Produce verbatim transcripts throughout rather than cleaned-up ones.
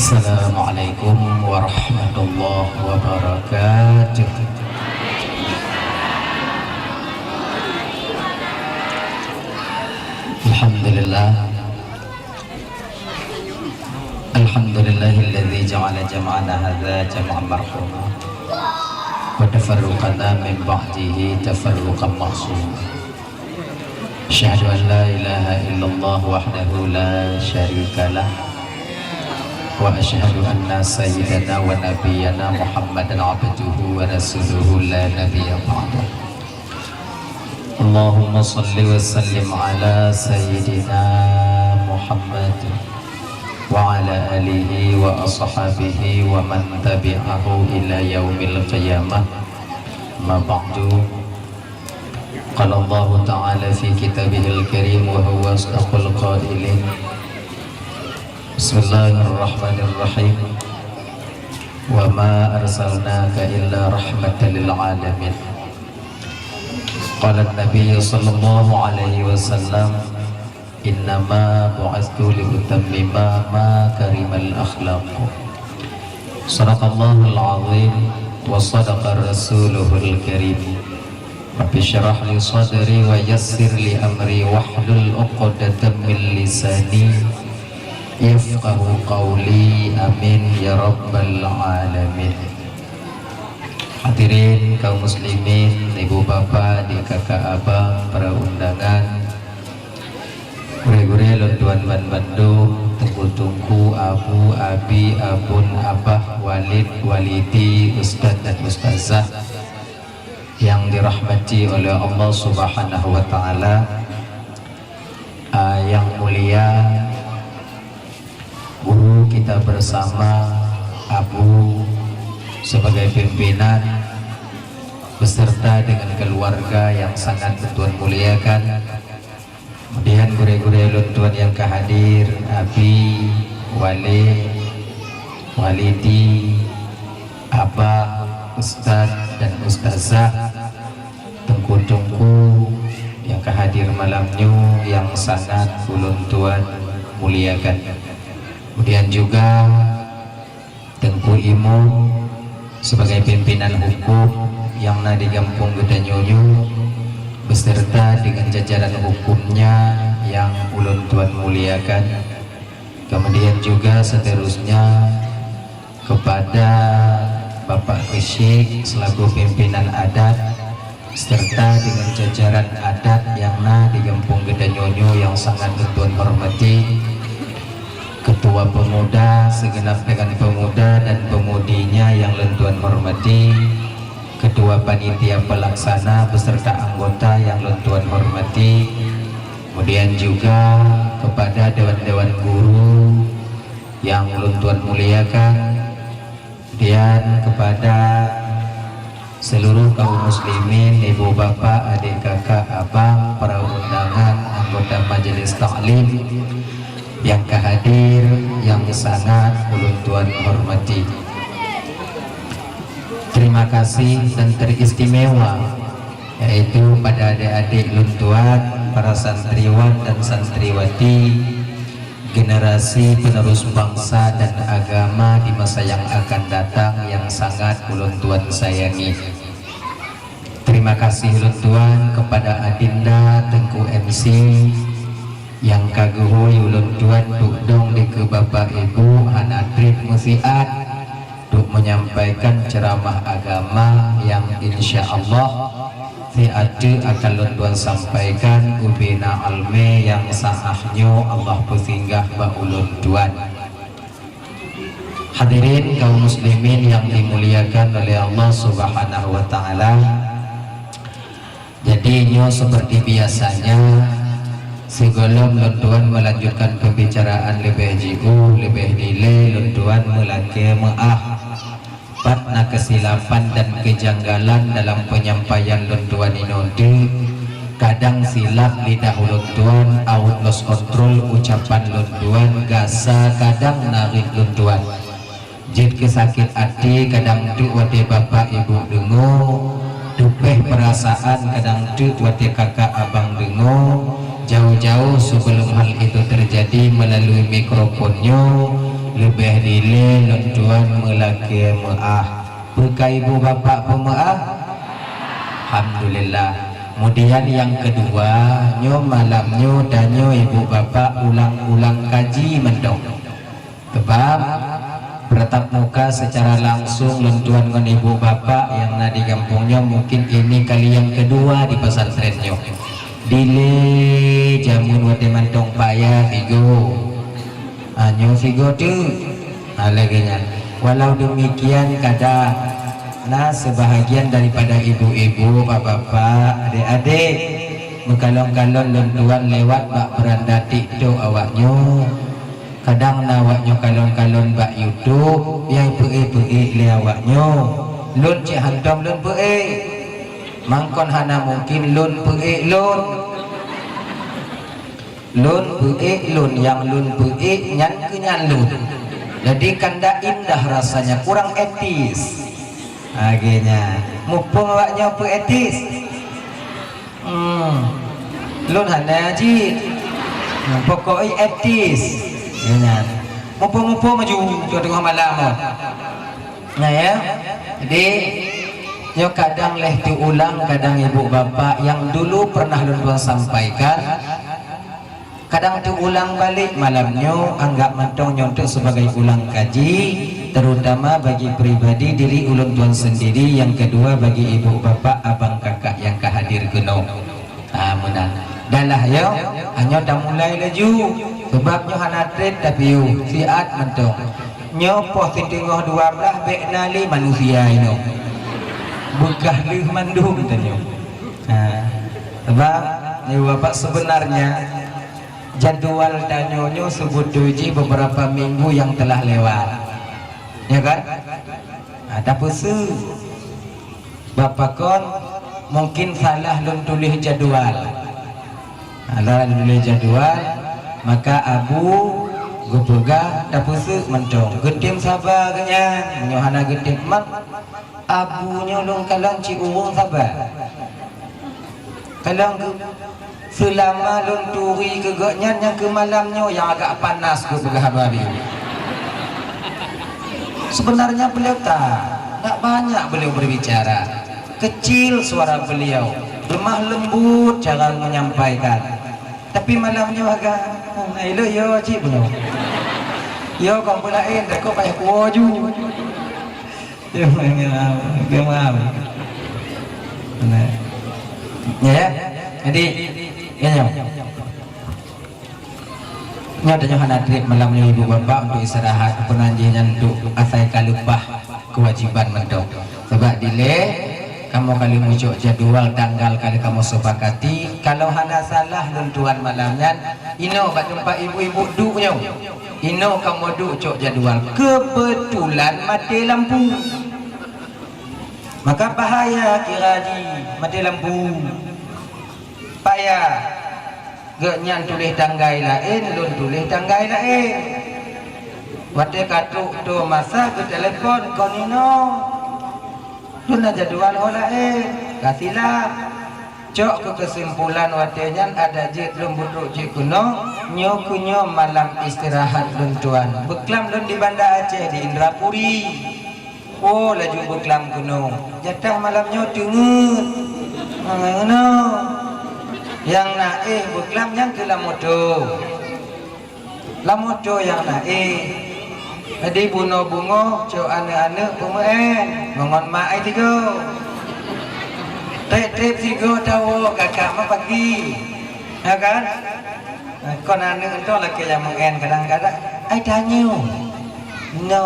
Assalamualaikum warahmatullahi wabarakatuh. Alhamdulillah. Alhamdulillahilladzi ja'ala jam'ana hadza jam'an marhuma wa tafarruqana min ba'dihi tafarruqan ma'suma. Asyhadu an la ilaha illallah wahdahu la syarika lah. Wa asyhadu anna sayyidana wa nabiyyana Muhammadan abduhu wa rasuluhu la nabiyya ba'dah. Allahumma salli wa sallim ala sayyidina Muhammad wa ala alihi wa ashabihi wa man tabi'ahu ila yaumil qiyamah. Ma ba'du. Qala Allahu ta'ala fi kitabihil karim wa huwa asdaqul qailin. Bismillahirrahmanirrahim. Wa ma arsalnaka illa rahmatan lil alamin. Qala Nabi sallallahu alaihi wasallam, "Innama bu'itstu liutammima makarimal akhlaq." Sadaqallahul azim wa sadaqa rasuluhul karim. Rabbi syrah li sadri wa yassir li amri wahlul uqdatam min lisani yafqahu qawli. Amin ya rabbal alamin. Hadirin kaum muslimin, ibu bapak, adik kakak abang, para undangan, gurée-gurée lôn tuan ban bandum, teungku-teungku, abu, abi, abon, abah, walid, walidi, ustaz dan ustazah yang dirahmati oleh Allah Subhanahu wa taala. Ah, yang mulia guru kita bersama, abu sebagai pimpinan, beserta dengan keluarga yang sangat Tuan muliakan. Kemudian gurée-gurée lôn tuan nyang ka hadir, abi, wali, walidi, abah, ustaz dan ustazah, teungku-teungku nyang ka hadir malam nyoe nyang sangat ulôn tuan muliakan. Kemudian juga Teungku Imum sebagai pimpinan hukum nyang na di gampông geutanyoe nyoe, beserta dengan jajaran hukumnya yang ulôn tuan muliakan. Kemudian juga seterusnya kepada Bapak Keuchik selaku pimpinan adat, serta dengan jajaran adat nyang na di gampông geutanyoe nyoe nyang sangat lôn tuan hormati, ketua pemuda, segenap dewan pemuda dan pemudinya nyang lôn tuan hormati, ketua panitia pelaksana beserta anggota nyang lôn tuan hormati, kemudian juga kepada dewan-dewan guru nyang lôn tuan muliakan, dan kepada seluruh kaum muslimin, ibu bapak, adik kakak, abang, para undangan, anggota majelis taklim yang ka hadir, yang sangat ulôn tuan hormati. Terima kasih dan teristimewa, yaitu pada adik-adik lôn tuan, para santriwan dan santriwati, generasi penerus bangsa dan agama di masa yang akan datang yang sangat ulôn tuan sayangi. Terima kasih ulôn tuan kepada Adinda Teungku M C yang ka geuhôi ulôn tuan duek dong dikeue Bapak Ibu hana treb meusiat untuk menyampaikan ceramah agama yang insya Allah siat teuk akan lôn tuan sampaikan ubena almé nyang saah nyoe Allah peusinggah bak ulôn tuan. Hadirin kaum muslimin yang dimuliakan oleh Allah Subhanahu wa taala. Jadi nyoe seperti biasanya, sigohlom lôn tuan melanjutkan pembicaraan leubeh jiôh, leubeh dilée lôn tuan meulakée meuáh. Pat na keusilapan dan keujanggalan dalam penyampaian lôn tuan inoe teuk, kadang silap lidah ulôn tuan, out lost control ucapan lôn tuan, gasa kadang narit lôn tuan. Jeuet keu sakét até kadang teuk watée bapak ibu deungoe, teupéh peurasaan kadang teuk watée kakak abang deungoe, jauh-jauh sebelum hal itu terjadi melalui mikrofon nyoe, Leubeh dilée lôn tuan meulakée meu'ah. Peu ka ibu bapak peumeu'ah? Alhamdulillah. Kemudian nyang keudua, nyoe malam nyoe tanyoe ibu bapak ulang-ulang kaji mantong. Sebab bertatap muka secara langsung lôn tuan ngon ibu bapak nyang na di gampông nyoe mungkin ini kali nyang keudua di pesantren nyoe. Dilée jameun watée mantong payah sigoe. Ah, nyoe sigoe teuk. Ah, lagée nyan. Walau demikian, kadang na sebahagian daripada ibu-ibu, bapak-bapak, adék-adék meukalon-kalon lôn tuan lewat bak beuranda TikTok awaknyoe. Kadang na awaknyoe kalon-kalon bak YouTube, nyang peuék-peuék lé awaknyoe. Lôn cit hántom lôn peuék. Mangkon hana mungken lôn peuék lôn. Lôn peuék lôn, nyang lôn peuék nyan keuh nyan lôn. Jadi kan dak indah rasanya, kurang etis. Lagée nyan. Muphom awaknyoe peu etis? Hmm. Lôn hana jih. Hmm, pokok jih etis. Lagée nyan. Muphom-muphom maju, teungoh malam. Nah, ya. Jadi, nyoe kadang lé teuulang, kadang ibu bapak nyang dulu pernah lôn tuan sampaikan, kadang teuulang balik malam nyoe, anggap mantong nyoe untuk sebagai ulang kaji, terutama bagi pribadi diri ulôn tuan sendiri, yang kedua bagi ibu bapak, abang kakak yang ka hadir keunoe. Ha, meunan. Dah lah, yo. Ha, nyoe tamulai laju. Sebab nyoe hana treb tapiôh. Siat mantong. Nyoe poh siteungoh dua blaih bék na lé manusia inoe. Beukah lheueh mandum tanyoe. Ha. Sebab, nyoe Bapak, sebenarnya jadwal tanyoe nyoe seubeutôi jih beberapa minggu yang telah lewat. Ya kan? Ha, tapi se- Bak pakon, mungken salah lôn tuléh jadwal. Salah lôn tuléh jadwal, maka Abu geupeugah tapeuseuk mantong. Geutem saba geuh nyan, meunyoe hana geutem mat, Abu nyoe lôn kalon cit ureuëng saba. Kalon geu- Seulama lôn turi keu gobnyan nyang keu malam nyoe nyang agak panas geupeugah haba biyeu. Sebenarnya beliau tak, tak banyak beliau berbicara. Kecil suara beliau, lemah lembut cara menyampaikan. Tapi malam nyoe agak, oh, hai lo yo cit bunoe. Yo kong peulaén, takot payah kuwoe ju. Dia maaf, dia maaf. Nah. Ya, ya. Jadi, ya, ya. Nyoe tanyoe hana treb malam nyoe ibu bapak untuk istirahat, peunan jih nyan untuk asai ka leupah kewajiban mantong. Sabab dilée kamoe ka lheueh mucok jadwal tanggal ka lheueh kamoe sepakati, kalau hana salah lôn tuan malam nyan inoe bak teumpat ibu-ibu duek nyoe. Inoe kamoe duek cok jadwal, keubeutulan maté lampu. Maka bahaya kira jih maté lampu. Payah. Gobnyan tuléh tanggai laén, lôn tuléh tanggai laén. Watée ka trok toe masa geutelepon kon inoe. Lôn na jadwal ho laén, ka silap. Cok keu keusimpulan watée nyan adak jeuet lôn beutrok jeuet keunoe, nyoe keuh nyoe malam istirahat lôn tuan. Beuklam lôn di Banda Aceh di Indrapuri. Oh, laju beuklam keunoe. Jatah malam nyoe teungeut. Mangat keunoe. Nyang na éh beuklam nyan keuh lam moto. Lam moto nyang na éh. Jadi bunoe beungoh cok aneuëk-aneuëk peumeuén, meungon mak ai tigo. Treb-treb sigoe tawoe kakak mapagi. Ya kan? Kon aneuëk entoh lakée nyang meuén kadang-kadang. Ai tanyoe. No.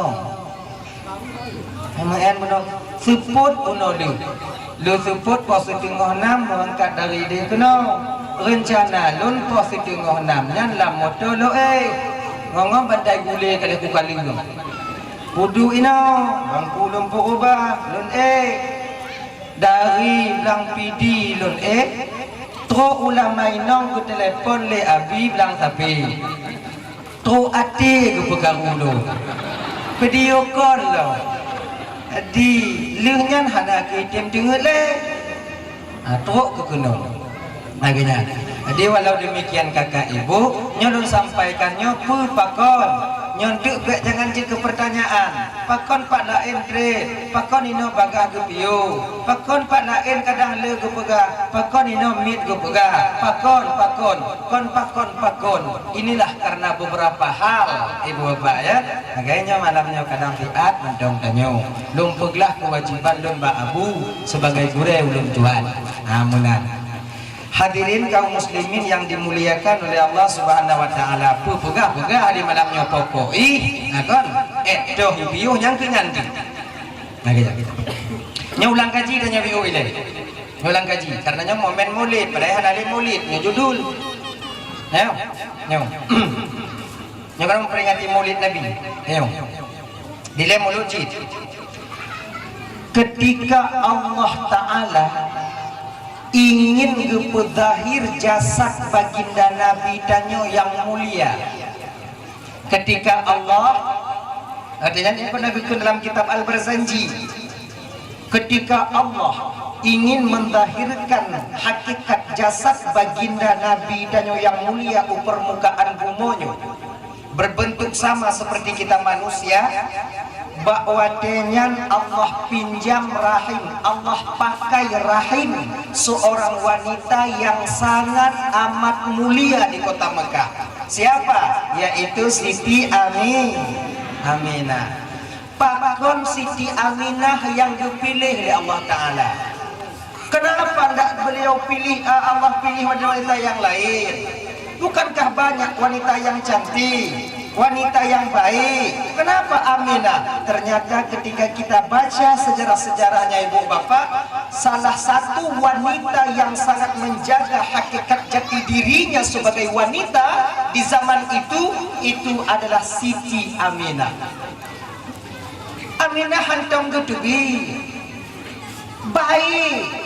Meuén bunoe seupôt bunoe lé. Lôn seupôt poh siteungoh nam meurangkat dari idéh keunoe. Reuncana lôn poh siteungoh nam nyan lam moto lôn éh. Ngon-ngon bantai gulée ka lheueh kukaleueng. Kuduek inoe, bangku lôn peuubah, lôn éh. Dari Blang Pidie lôn éh, trok u Lamai Inong geutelepon lé Abi Blang Sape. Trok até geupeukaru lôn. Video call lom. Di lheueh nyan hana keu item teungeut lé. Ha, trok keu keunoe. Lagée nyan. Jadi walau demikian kakak ibu, nyoe lôn sampaikan nyoe peue pakon. Nyoe teuk bék jangan jeuet keu peurtanyaan. Pakon pat laén treb? Pakon inoe bagaih geupiôh? Pakon pat laén kadang le geupeugah? Pakon inoe miet geupeugah? Pakon, pakon, kon pakon, pakon. Inilah karena beberapa hal, ibu bapak ya. Makanya malam nyoe kadang siat mantong tanyoe. Lôn peuglah kewajiban lôn bak abu sebagai gurée ulôn tuan. Ha, meunan. Hadirin kaum muslimin yang dimuliakan oleh Allah Subhanahu wa taala, peue peugah-peugah di malam nyoe pokok ih, na kon? Eh, toh piôh nyang keu nyan tu. Nah, gitu. Nyoe ulang kaji dan nyoe piôh ilée. Nyoe ulang kaji, karena nyoe momen Maulid, padahai hana lé Maulid, nyoe judul. Nyoe, nyoe. Nyoe kan memperingati Maulid Nabi. Nyoe. Dilée Maulid cit. Ketika Allah Taala ingin geupeuzahir jasad baginda Nabi tanyoe nyang mulia. Ketika Allah, artinya ini pernah dikutip dalam kitab Al-Barzanji. Ketika Allah ingin menzahirkan hakikat jasad baginda Nabi tanyoe nyang mulia u permukaan bumoe nyoe, berbentuk sama seperti kita manusia, bak watée nyan Allah pinjam rahim, Allah pakai rahim seorang wanita yang sangat amat mulia di kota Mekah. Siapa? Yaitu Siti Ami-, Aminah. Pakon Siti Aminah yang geupiléh lé Allah Taala? Kenapa ndak beliau pilih, eh, Allah pilih wanita-wanita yang lain? Bukankah banyak wanita yang cantik, wanita yang baik? Kenapa Aminah? Ternyata ketika kita baca sejarah-sejarahnya, ibu bapak, salah satu wanita yang sangat menjaga hakikat jati dirinya sebagai wanita di zaman itu, itu adalah Siti Aminah. Aminah hántom geuteubiet. Baik.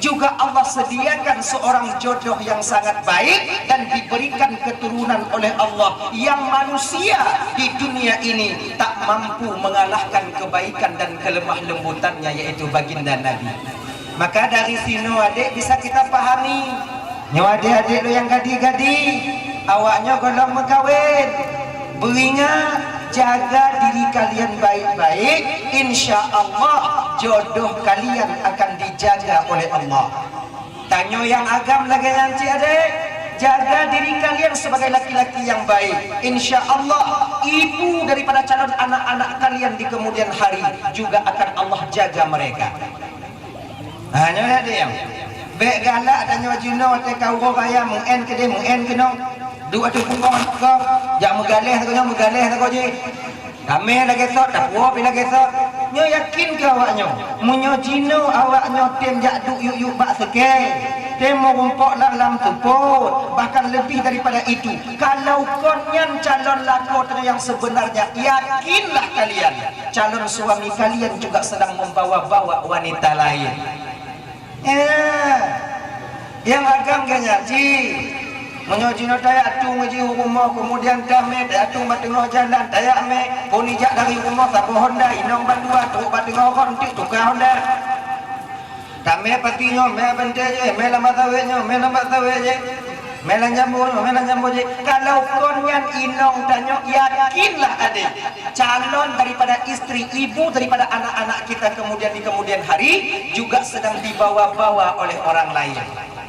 Juga Allah sediakan seorang jodoh yang sangat baik dan diberikan keturunan oleh Allah yang manusia di dunia ini tak mampu mengalahkan kebaikan dan kelemah lembutannya, yaitu baginda Nabi. Maka dari sinoe adék bisa kita pahami. Nyoe adék-adék lôn nyang gadi-gadi, awaknyoe gohlom meukawen. Beuingat, jaga diri kalian baik-baik, insya Allah jodoh kalian akan dijaga oleh Allah. Tanyoe nyang agam lagée nyan cit adék, jaga diri kalian sebagai laki-laki yang baik. Insya Allah, ibu daripada calon anak-anak kalian di kemudian hari juga akan Allah jaga mereka. Ha, nyoe ya, Dek. Bék galak tanyoe jinoe watée ka uroe raya, meu'en keudeh, meu'en keunoe. Duek ateueh punggong gob, jak meugaléh sagoe nyoe, meugaléh sagoe jih. Tamé lagée sot, tapuwoe pi lagée sot. Nyoe yakin keu awaknyoe, meunyoe jinoe awaknyoe tem jak duek yuk-yuk bak seukée, tem meurumpok lam, lam seupôt, bahkan leubeh daripada itu, kalau kon nyan calon lakoe tanyoe nyang seubeunarnya, yakinlah kalian, calon suami kalian juga sedang membawa-bawa wanita lain. Eh, nyang agam geuh nyan jih. Meunyoe jinoe tajak tueng jih u rumoh, kemudian tamé tajak tueng bak teungoh jalan, tajak mé, phon ijak dari rumoh saboh honda, inong bandua, trok bak teungoh rot, enteuk tuka honda. Tamé pati nyoe, mé bantée jih, mé lam sawét nyoe, mé lam sawét jih. Meunan jambo, meunan jambo jih. Kalau kon nyan inong tanyoe, yakinlah adék, calon daripada istri, ibu daripada anak-anak kita kemudian di kemudian hari juga sedang dibawa-bawa oleh orang lain.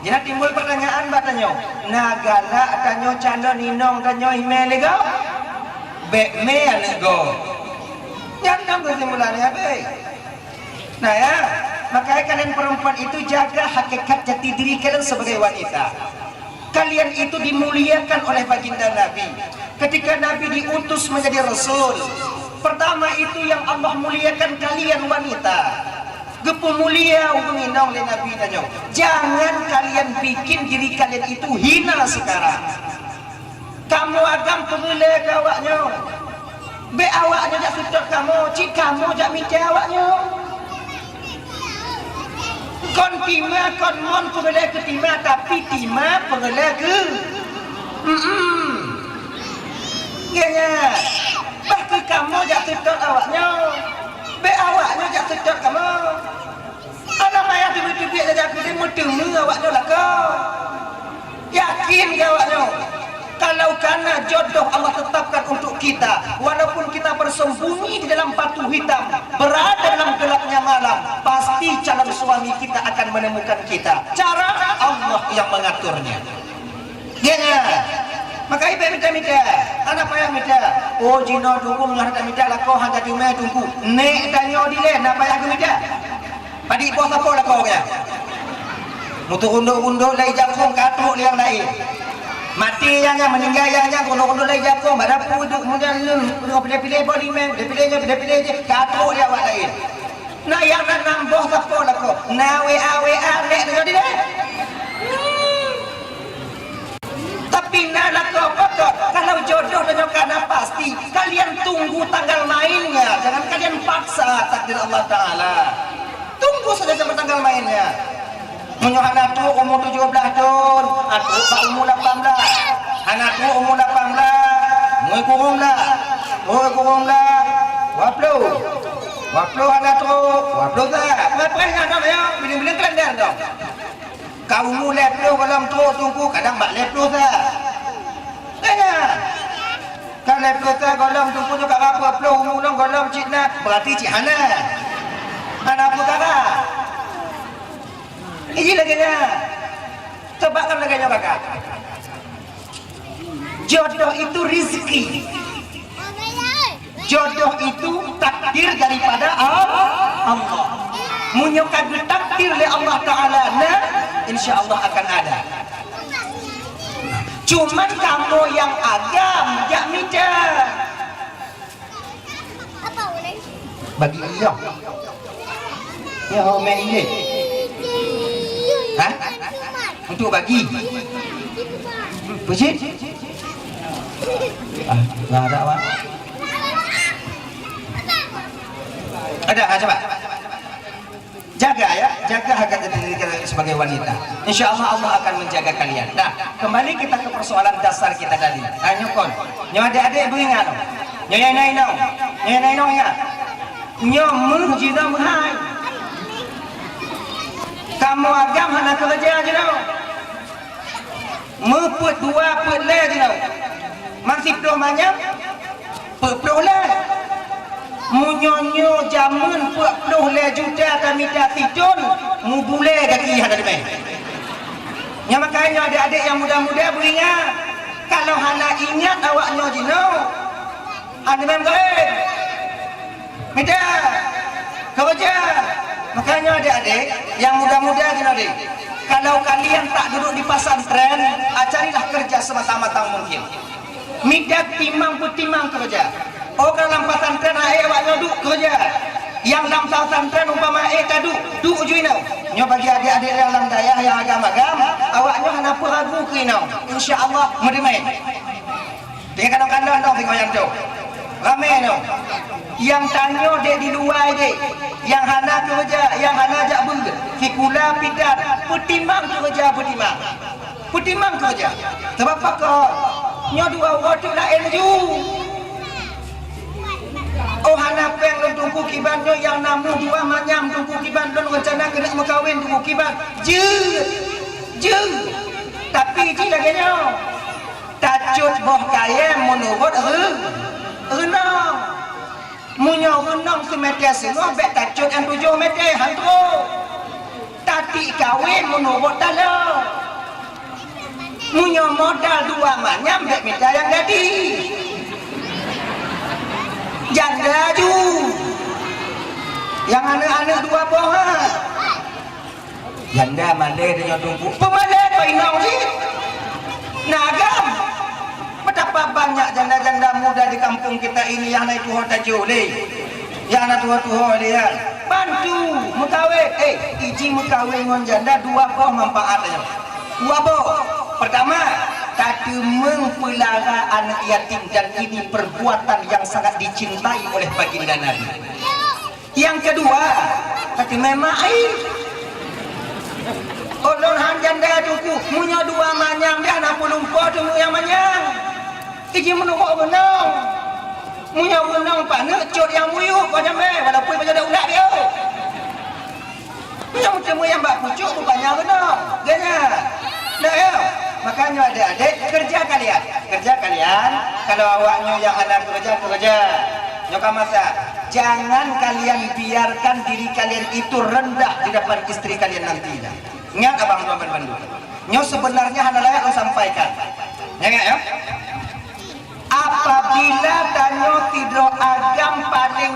Jadi timbul pertanyaan bak tanyoe, na galak tanyoe calon inong tanyoe imé lé gob? Bék mé aneuk gob. Nyan nyang keusimpulannya, bék. Nah ya, makanya kalian perempuan itu jaga hakikat jati diri kalian sebagai wanita. Kalian itu dimuliakan oleh baginda Nabi. Ketika Nabi diutus menjadi rasul, pertama itu yang Allah muliakan kalian wanita. Geupeumulia ureuëng inong lé Nabi tanyoe. Jangan kalian bikin diri kalian itu hina sekarang. Kamoe agam peureulée keu awaknyoe. Bék awaknyoe jak seutôt kamoe, cit kamoe jak mita awaknyoe. Kon tima, kon mon peureulée keu tima, tapi tima peureulée keu, mm-mm. Nyan. Bah keu kamoe jak seutôt awaknyoe. Bék awaknyoe jak seutôt kamoe. Alah payah teubiet-teubiet saja keu lé meuteumé awaknyoe lakoe. Yakin keu awak nyoe, kalau kana jodoh Allah tetapkan untuk kita, walaupun kita bersembunyi di dalam batu hitam, berada dalam gelapnya malam, pasti calon suami kita akan menemukan kita. Cara Allah yang mengaturnya. Ya, ya. Maka ibe mita-mita, hana payah mita. Oh, jinoe tunggu meunyoe hana mita lakoe hana teumé tunggu. Nek tanyoe dilèe, hana payah geumita. Padit boh sapo lakoe geuh. Meuteurundok-rundok lé jakong ka trok lé nyang laén. Maté nyang nyan, meuninggai nyang nyan, rundok-rundok lé jakong, bak dapu duek, kemudian lheueh, pilih-pilih boh limeng, pilih-pilih nyan, pilih-pilih jih, ka trok lé awak laén. Na nyang na nam boh sapo lakoe, na W A, W A, nek tanyoe dilèe. Tapi na lakoe pakon, kalau jodoh tanyoe kana pasti, kalian tunggu tanggal mainnya, jangan kalian paksa takdir Allah Taala. Tunggu saja sampai tanggal mainnya. Meunyoe hana trok umu tujoh blaih thon, trok bak umu lapan blaih. Hana trok umu lapan blaih, mui kurong blaih. Mui kurong blaih, dua ploh. Dua ploh hana trok, dua ploh sa. Peue-peue nyan dong, ya, bileung-bileung kalender dong. Ka umu lhèe ploh gohlom trok teungku, kadang bak lhèe ploh sa. Kan nyan? Ka lhèe ploh sa gohlom teungku nyoe ka dua ploh umu nyoe gohlom cit na, berarti cit hana. Hana peukara. Iji lagèe nyan. Coba kan lagèe nyoe kakak. Jodoh itu rezeki. Jodoh itu takdir daripada Al-, Allah. Meunyoe ka geutakdir lé Allah Taala, na, insya Allah akan ada. Cuman kamoe nyang agam jak mita. Bagi iya. Ya, ho mè ilèe. Hah? Untuk bagi. Peue cit? Ah, nggak ada, Wan. Ada, ah, coba. Jaga, ya, jaga harga diri kalian sebagai wanita. Insya Allah, Allah akan menjaga kalian. Nah, kembali kita ke persoalan dasar kita tadi. Nah, nyoe kon. Nyoe adék-adék beuingat. Nyoe nyang na inong. Nyoe nyang na inong, ya. Nyoe meuh jinoe meuhai. Kamoe agam hana keureuja jinoe. Meupeuet dua, peuet lhèe jinoe. Man siploh manyam, peuet ploh lhèe. Meunyoe nyoe jameun peuet ploh lhèe juta tamita sithon, mubulèe gaki hana teumé. Nyan makajih nyoe adék-adék nyang muda-muda beuingat. Kalau hana ingat awak nyoe jinoe, hana teumé meugawe. Mita keureuja. Makanya adék-adék nyang muda-muda jinoe, kalau kalian tak duduk di pesantren, ah, carilah kerja semata-mata mungkin. Mita timang peutimang keureuja. Oh, ka lam pesantren, hai awak nyoe duek keureuja. Nyang lam pesantren umpama, eh, taduek, duek ju inoe. Nyoe bagi adék-adék nyang lam dayah nyang agam-agam, awak nyoe hana peue ragu keu inoe. Insya Allah meuteumé. Dia kadang-kadang dong singoh nyang tu. Ramé nyoe. Nyang tanyoe dek di luwa dek. Nyang hana keureuja, nyang hana jak beuet. Sikula pidat, peutimang keureuja, peutimang. Peutimang keureuja. Sabab pakon? Nyoe dua uroe teuk laén laju. Oh, hana péng lôn teungku kiban nyoe nyang na muh dua manyam teungku kiban lôn reuncana keuneuk meukawen teungku kiban. Jeuet. Jeuet. Tapi jih lagèe nyoe. Tacut boh kayèe meunurot reu-, reunong. Meunyoe reunong seumètè singoh, bèk tacut nyang tujoh mètè, han trôk. Tatiek kawé meunurot taloe. Meunyoe modal dua manyam, bèk mita nyang gadih. Janda ju. Nyang aneuk-aneuk dua boh, ha. Janda malèe tanyoe teungku. Peumalèe keu inong jih. Na agam. Betapa banyak janda-janda muda di kampung kita ini nyang na tuho tajôh lé. Nyang na tuho-tuho lé, ya. Bantu meukawen. Eh, iji meukawen ngon janda dua boh manfaat tanyoe. Dua boh. Pertama, tateumeung peulara aneuk yatim dan ini perbuatan yang sangat dicintai oleh baginda Nabi. Nyang keudua, tateumé maén. Ulôn han janda teungku, meunyoe dua manyam dah na peuet lumpoe teungku nyang manyam. Iji meunurot beunong. Meunyoe beunong paneuk cot nyang muyueb, walaupun pajoh dak ulak dia. Meunyoe meuteumé nyang bak pucôk, beupanyang beunong. Geuhnyan. Dah ya. Makanya adek-adek, kerja kalian, kerja kalian. Kalau awaknyoe yang hana kerja, kerja. Nyoe ka masa. Jangan kalian biarkan diri kalian itu rendah di depan istri kalian nantinya. Ingat abang tuan bandum. Nyoe sebenarnya hana layak lôn sampaikan. Ingat ya. Apabila tanyoe sidroe agam paling,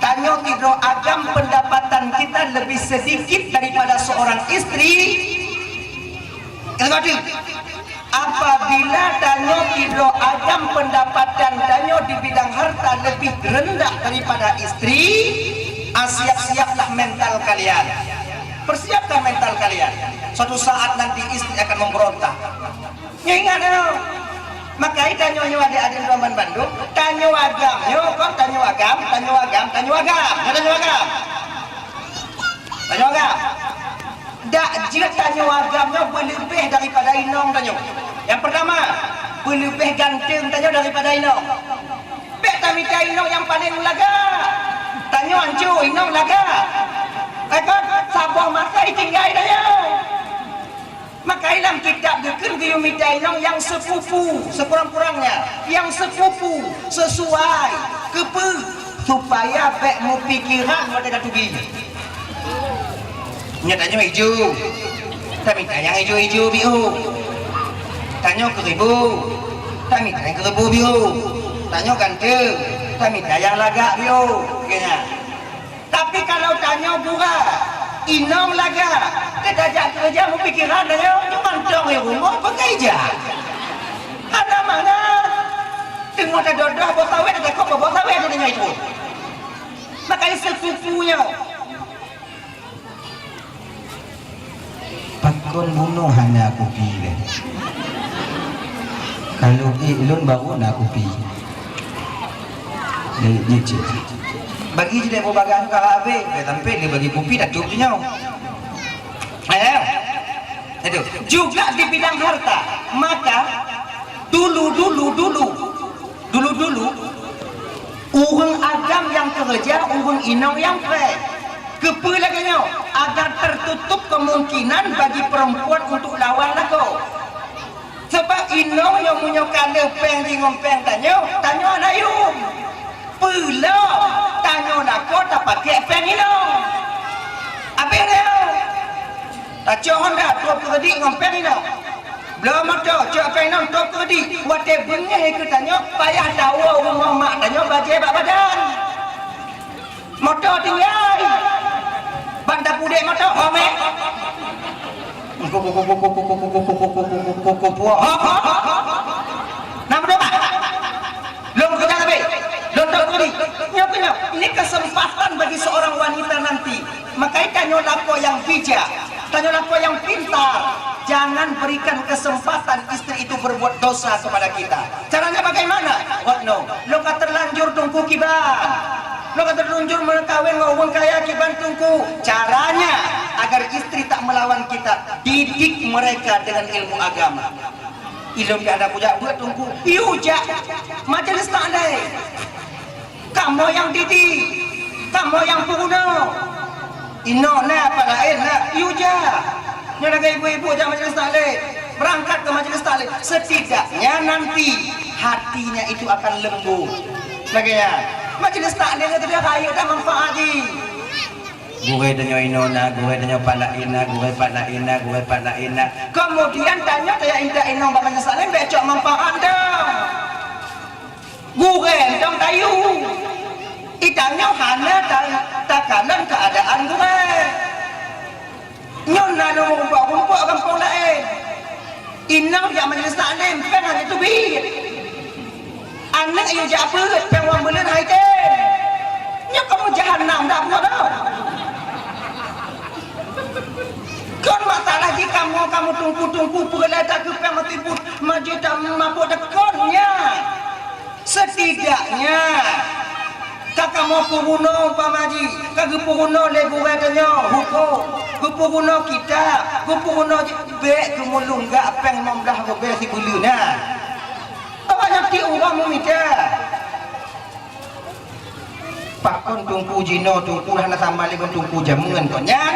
tanyoe sidroe agam pendapatan kita lebih sedikit daripada seorang istri, apabila tanyoe sidroe agam pendapatan tanyoe di bidang harta lebih rendah daripada istri, ah, siap-siaplah mental kalian. Persiapkan mental kalian. Suatu saat nanti istri akan memberontak. Nyoe ingat nyoe. Makai tanyoe nyoe adek-adek droe bandum, tanyoe agam nyoe kon tanyoe agam, tanyoe agam, tanyoe agam. Nyoe tanyoe agam. Tanyoe agam. Dak jeuet tanyoe agam nyoe beuleubeh daripada inong tanyoe. Nyang pertama, beuleubeh ganteng tanyoe daripada inong. Bèk tamita inong nyang paleng lagak. Tanyoe anco inong lagak. Eh kon, saboh masa itinggai tanyoe. Maka lam kitab geukheun geuyue mita inong nyang seupupu, sekurang-kurangnya, nyang seupupu, sesuai, keupeue, supaya bèk meupikiran watèe ka tubi. Nyoe tanyoe ijo, tamita nyang ijo-ijo biôh. Tanyoe keuribu, tamita nyang keuribu biôh. Tanyoe ganteng, tamita nyang lagak biôh. Oke nyan. Tapi kalau tanyoe gura, inong lagak, teutajak keureuja meupikiran tanyoe, nyoe mantong di rumoh peugah ija. Hana mangat. Teungoh tadodoh boh sawét, tatakot boh sawét tanyoe itu. Makanya seupupu nyoe. Pakon bunoe hana kupi lé? Kalau ék lôn baru na kupi. Jeuet, jeuet, jeuet. Bagi jeuet boh bagah ka habéh, sampai dia bagi kupi dah cukup nyoe. Ayo. Itu. Juga di bidang harta, maka dulu, dulu, dulu, dulu-dulu, ureuëng agam nyang keureuja, ureuëng inong nyang preh. Keupeue lagée nyoe? Agar tertutup kemungkinan bagi perempuan untuk lawan lakoe. Sebab inong nyoe meunyoe ka lheueh péng jih ngon péng tanyoe, tanyoe hana yuem. Peulom tanyoe lakoe tapakék péng inong. Abéh lé, tacok honda, trok keureudit ngon péng inong. Bloe moto, cok péng inong, trok keureudit. Watée beungéh keu tanyoe, payah tawoe rumoh mak tanyoe bajée bak badan. Moto tinggai. Ban tapudek moto, hom eh. Kupu, hom, hom. Nah, betul tak? Lôn keureuja leubeh. Lôn tahu tadi. Nyoe keuh nyoe. Ini kesempatan bagi seorang wanita nanti. Makanya tanyoe lakoe nyang bijak, tanyoe lakoe nyang pintar. Jangan berikan kesempatan istri itu berbuat dosa kepada kita. Caranya bagaimana? Wah, no. Lôn ka terlanjur teungku kiban. Lôn ka terlanjur meukawen ngon ureuëng kaya kiban teungku. Caranya agar istri tak melawan kita, didik mereka dengan ilmu agama. Ilôn pih ada kujak buet teungku. Yue jak majelis taklim. Kamoe nyang didik, kamoe nyang peurunoe. Inoe na, pat laén na, yue jak. Nyoe lagée ibu-ibu jak majelis taklim, berangkat ke majelis taklim. Setidaknya nanti hatinya itu akan lembut. Lagée nyan. Majelis taklim nyoe teubiet rayeuk dan manfaat jih. Gurée tanyoe inoe na, gurée tanyoe pat laén na, gurée pat laén na, gurée pat laén na. Kemudian tanyoe tajak intat inong bak majelis taklim, bék cok manfaat dong. Gurée mantong tayue. Itanyoe hana ta-, takalon keuadaan gurée. Nyoe na lôn meurumpok-rumpok gampông laén. Inong jak majelis taklim, péng hana teubiet. Aneuk yue jak peuet, péng wan buleuen hai tem. Nyoe kamoe jahanam dak bunoe. Kon masalah jih kamoe, kamoe teungku-teungku peureulee takeu péng meuteubut, maju tamabôk takon nyan. Setidaknya, ka kamoe peurunoe umpama jih, ka geupeurunoe lé gurée tanyoe hukôm, geupeurunoe kitab, geupeurunoe jih, bék keumeulunggak péng limong blaih ribée sibuleuen na. Awak nyan tiep uroe meumita. Pakon teungku jinoe, teungku hana sama lé ngon teungku jameun kon nyan?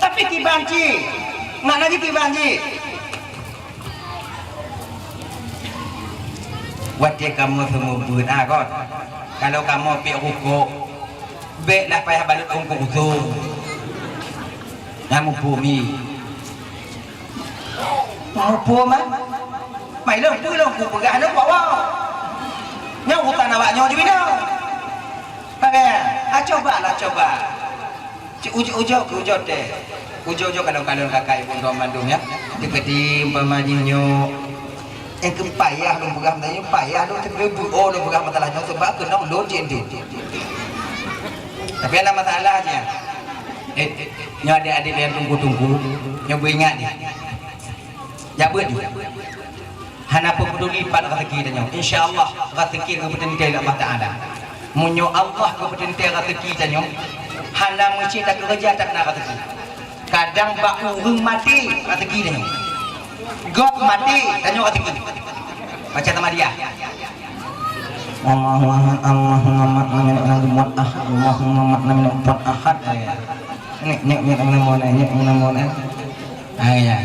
Tapi kiban cit. Makna jih kiban cit. Watèe kamoe seumeubeuet, ah, kon. Kalau kamoe piep rukok, bèk lah payah balot ungkuk usung. Nyang muphom i. Muphom, ah? Mai lôn peue lôn kupeugah lôn bawa. Nyoe urusan awak nyoe jih inoe. Pakai, ah, coba lah, coba. Cuk, ujoe, ujoe, ujoe teh. Ujoe-ujoe kalon-kalon kakak ibu droe mandum, ya. Teukeudi umpama jih nyoe, eh, keu payah lôn peugah meutanyoe, payah lôn teukeudi beu-o lôn peugah masalah nyoe, sebab keunong lôn cit tu. Tapi ada masalah je. Eh, nyoe adik-adik yang tungku-tungku, nyoe beuingat ni. Jak beuet ju. Hana peupeduli pat raseuki tanyoe. Insya Allah, raseuki geupeuteuntèe lé Allah Taala. Meunyoe Allah geupeuteuntèe raseuki tanyoe, hana meucit takeureuja that na raseuki. Kadang bak ureueng maté raseuki tanyoe. Gob maté, tanyoe raseuki. Baca Tamadiyah. Allahu ahad, Allahumma matna min ahad, Allahumma matna min ahad. Eh. Nek, nek, nek, nek, nek, nek, nek. Ah, ya.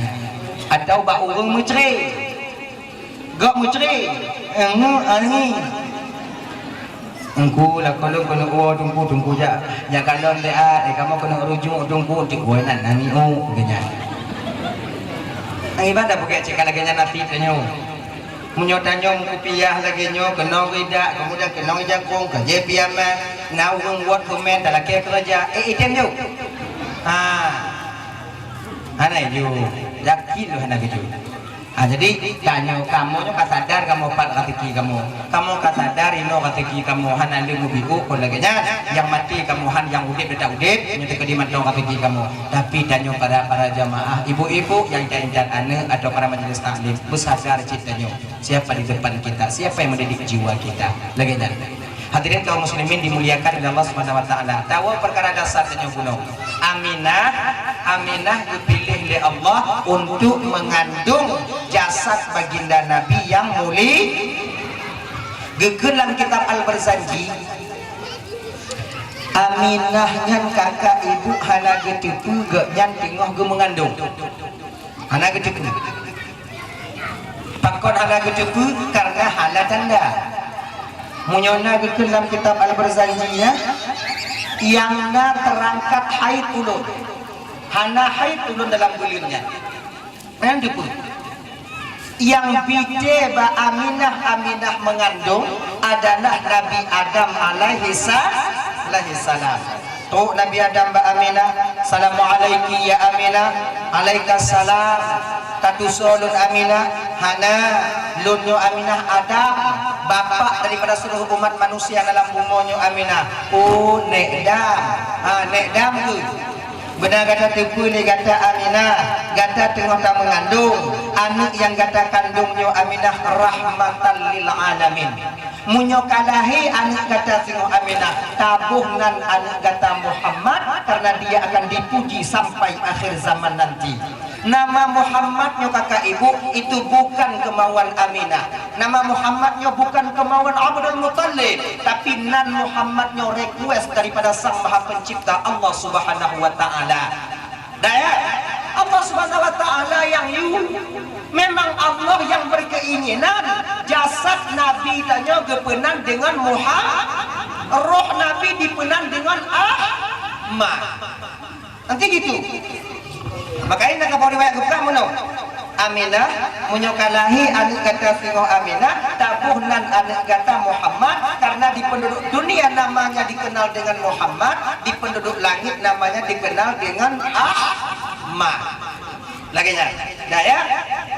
Atau bak ureueng meucre. Gob meucre. Engu ani. Engku lakoe lôn keuneuk woe teungku, teungku jak. Jak kalon lé a, eh, kamoe keuneuk rujuk teungku, teungku nan nami u geunya. Nang ibadah bukét cit ka lagèe nyan nasib tanyoe. Meunyoe tanyoe meukupiah lagèe nyoe, keunong idak, keumudian keunong ijakong, ka jép piaman, na ureueng buet keumen, talakèe keureuja, eh, item ju. Ha. Hana ju. Yakin lôn hana beutôi. Ha, jadi, tanyoe, kamoe nyoe ka sadar kamoe pat raseuki kamoe. Kamoe ka sadar inoe raseuki kamoe hana lé meubiôh kon lagèe nyan. Nyang maté kamoe han, nyang udép teutap udép, nyoe teukeudi mantong raseuki kamoe. Tapi tanyoe para, para jamaah, ibu-ibu nyang intat-intat aneuk atau para majelis taklim, beusadar cit tanyoe. Siapa di depan kita? Siapa yang mendidik jiwa kita? Lagèe nyan. Hadirin kaum muslimin dimuliakan oleh Allah Subhanahu wa taala. Tawoe peukara dasar tanyoe bunoe. Aminah, Aminah geupiléh lé Allah untuk mengandung jasad baginda Nabi yang muli-, geukheun lam kitab Al-Barzanji, Aminah nyan kakak ibu hana geuteupeue gobnyan teungoh geumeungandung. Hana geuteupeue. Pakon hana geuteupeue? Karena hana tanda. Meunyoe na geukheun lam kitab Al-Barzanji nyan, nyang na teurangkat haid ulôn. Hana haid ulôn dalam buleuen nyan. Nyan teupeue. Nyang bite bak Aminah, Aminah meungandung adalah Nabi Adam alaihi sa-, alaihi salam. Trok Nabi Adam bak Aminah, "Assalamualaiki ya Aminah." "Alaikasalam." "Ka tusoe lôn Aminah?" "Hana, lôn nyoe Aminah Adam, bapak daripada seluruh umat manusia dalam bumoe nyoe Aminah." "Oh, Nek Dam." "Ha, Nek Dam keuh?" "Beuna gata teupeue lé gata Aminah, gata teungoh tameungandung, aneuk nyang gata kandung nyoe Aminah rahmatan lil alamin. Meunyoe ka lahé aneuk gata singoh Aminah, taboh nan aneuk gata Muhammad, karena dia akan dipuji sampai akhir zaman nanti." Nama Muhammad nyoe kakak ibu, itu bukan kemauan Aminah. Nama Muhammad nyoe bukan kemauan Abdul Muttalib, tapi nan Muhammad nyoe request daripada Sang Maha Pencipta Allah Subhanahu wa Taala. Dah ya? Allah Subhanahu wa Taala nyang yue. Memang Allah nyang berkeinginan jasad Nabi tanyoe geupeunan dengan Muha-, roh Nabi dipeunan dengan Ahmad. Nanti gitu. Makanya nak kapal riwayat geupeunan meunoe. Aminah, meunyoe ka lahé aneuk gata singoh Aminah, taboh nan aneuk gata Muhammad, karena di penduduk dunia namanya dikenal dengan Muhammad, di penduduk langit namanya dikenal dengan Ahmad. Lagèe nyan. Dah ya?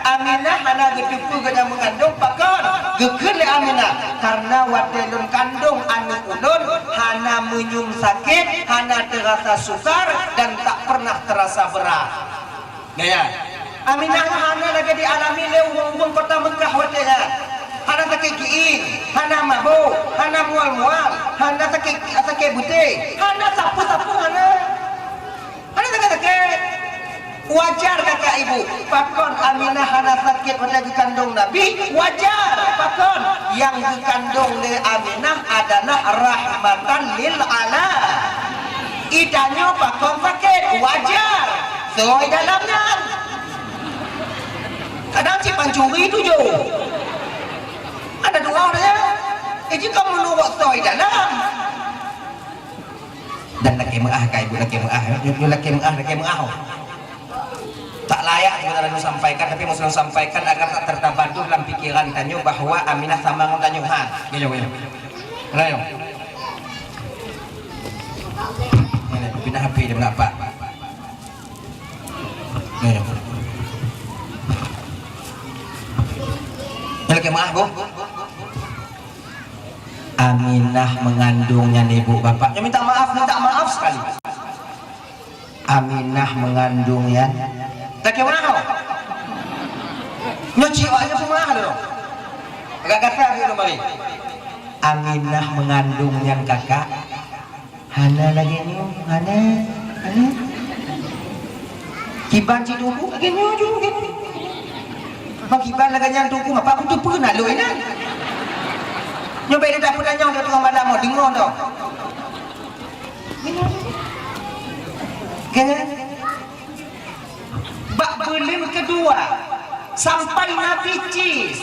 Aminah hana geuteupeue geuh nyang meungandong, pakon? Geukheun lé Aminah, "Karena watèe lôn kandong aneuk ulôn hana meunyum sakét, hana teurasa sukar, dan tak pernah terasa berat." Dah ya? Aminah nyoe hana lagèe dialami lé ureueng-ureueng kota Meukah watèe nyan. Hana sakét kiéng, hana mabök, hana mual-mual, hana sakét, sakét beuté, hana sapeue-sapeue hana. Hana sakét-sakét. Wajar kakak ibu. Pakon Aminah hana sakét watèe geukandong Nabi? Wajar. Pakon? Nyang geukandong lé Aminah adalah rahmatan lil ala. Ida nyoe pakon sakét? Wajar. Soe dalam nyan? Kadang cit pancuri tujoh. Ada dua orang ya. Eh, jika menurut soe dalam. Dan lakèe meu'ah, ka ibu lakèe meu'ah, nyoe, nyoe lakèe meu'ah, lakèe meu'ah. Tak layak sebenarnya lôn sampaikan, tapi meusti lôn sampaikan agar tak tertabaduh dalam pikiran tanyoe bahwa Aminah sama ngon tanyoe. Ha, nyoe, nyoe. Nyoe. Mana pindah H P dia berapa? Nyoe. Nyoe lakèe meu'ah, Bu. Aminah mengandung nyan ibu bapak. Nyoe minta maaf, minta maaf sekali. Aminah mengandung nyan. Lakèe meu'ah. Nyoe cit awak nyoe peumeu'ah lôn. Agak gata dulu mari. Aminah mengandung nyan kakak. Hana lagèe nyoe, hana, hana. Kiban cit teungku, lagèe nyoe ju, lagèe nyoe. Bang kiban lagèe nyan teungku, mapa kuteupeue na lôn inan. Nyoe bèk dapeuet tanyong lé teungoh malam, oh, deungoe tau. Kan? Bak buleuen keudua, sampai Nabi Cis.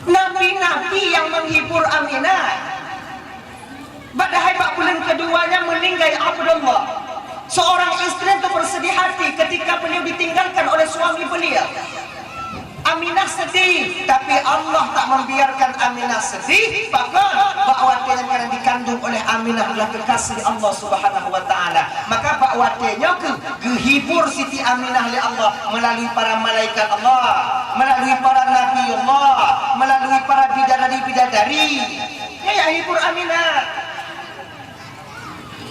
Nabi-nabi yang menghibur Aminah. Padahai bak buleuen keudua nyan meuninggai Abdullah, seorang istri yang bersedih hati ketika beliau ditinggalkan oleh suami beliau. Aminah sedih, tapi Allah tak membiarkan Aminah sedih. Pakon? Bak watèe nyan karena dikandung oleh Aminah adalah kekasih Allah Subhanahu wa Ta'ala. Maka bak watèe nyoe keuh geuhibur Siti Aminah lé Allah melalui para malaikat Allah, melalui para nabi Allah, melalui para bidadari-bidadari. Nyan nyang hibur Aminah.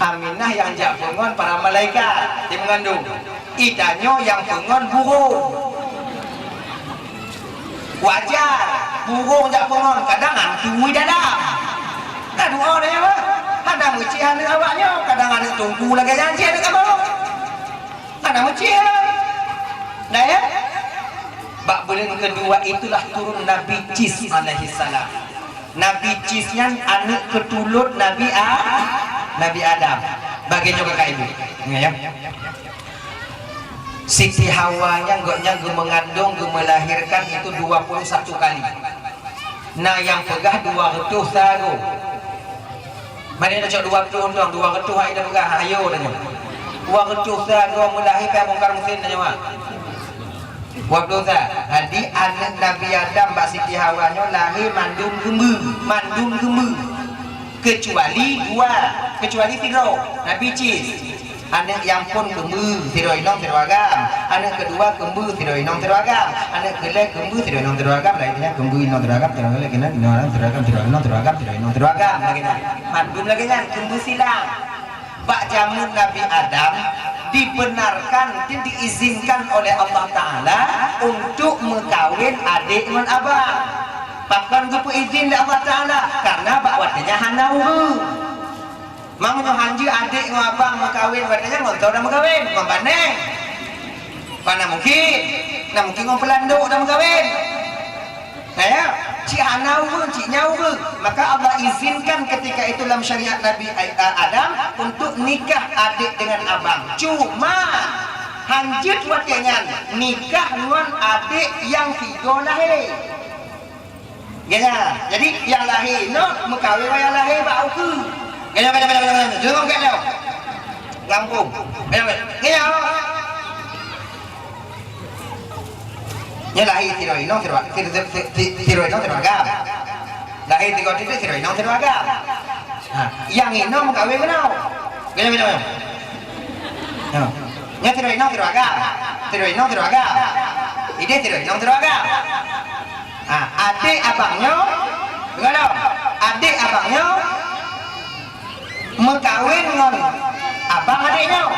Aminah nyang jak peungon para malaikat nyang meungandung. Ida nyoe nyang peungon burông. Wajar, burông jak peungon, kadang hantu i dalam. Ka dua nyoe, hana meucéh aneuk awak nyoe, kadang aneuk teungku lagèe nyan cit aneuk kamoe. Hana meucéh. Nah, ya? Bak buleuen keudua itulah turun Nabi Cis alaihissalam. Nabi Cis nyan aneuk keutulot Nabi A-, Nabi Adam. Bak nyoe kakak ibu. Ingat, ya? Siti Hawa nyan gobnyan geumeungandong, geumeulahirkan itu dua puluh satu kali. Na nyang peugah dua reutôh sa goe. Mari tacok dua reutôh dong, dua reutôh hai dah peugah, ayo tanyoe. Dua reutôh sa goe meulahé ka mungkar musin tanyoe. Dua reutôh sa. Jadi aneuk Nabi Adam bak Siti Hawa nyoe lahé mandum geumeu, mandum geumeu. Kecuali dua, kecuali sidroe, Nabi Cis. Aneuk nyang phôn keumeu sidroe inong sidroe agam. Aneuk keudua keumeu sidroe inong sidroe agam. Aneuk keulhèe keumeu sidroe inong sidroe agam. Lagèe nyan keumeu inong sidroe agam, sidroe lhèe keunan inong sidroe agam, sidroe inong sidroe agam, sidroe inong sidroe agam. Lagèe nyan. Mandum lagèe nyan keumeu silang. Bak jameun Nabi Adam dibenarkan dan diizinkan oleh Allah Taala untuk meukawen adék ngon abang. Pakon geupeu izin lé Allah Taala? Karena bak watèe nyan hana ureueng. Meunyoe hanjeuet adék ngon abang meukawen, watèe nyan ngon soe dah meukawen? Ngon bak nèng. Mana mungkin? Nah, mungkin ngon peulandôk dah meukawen. Nah, ya, cit hana ureueng, cit nyan ureueng. Maka Allah izinkan ketika itu dalam syariat Nabi A-, Adam untuk nikah adék dengan abang. Cuma hanjeuet watèe nyan nikah ngon adék nyang sigoe lahé. Ya, ya. Jadi nyang lahé nyoe meukawen ngon nyang lahé bak ukeue. Nyoe, nyoe, nyoe, nyoe, nyoe. Jeuet ngon keu nyoe. Gampông. Nyoe, nyoe. Nyoe. Nyoe lahé sidroe inong sidroe, sid-, sid-, sid-, sidroe inong sidroe agam. Lahé tiga cucu sidroe inong sidroe agam. Ha, nyang inong meukawen keunoe. Geunyong, geunyong, geunyong. Ha. Nyoe sidroe inong sidroe agam. Sidroe inong sidroe agam. Idéh sidroe inong sidroe agam. Ha, adék abang nyoe, deungö lom. Adék abang nyoe meukawen ngon abang adék nyoe.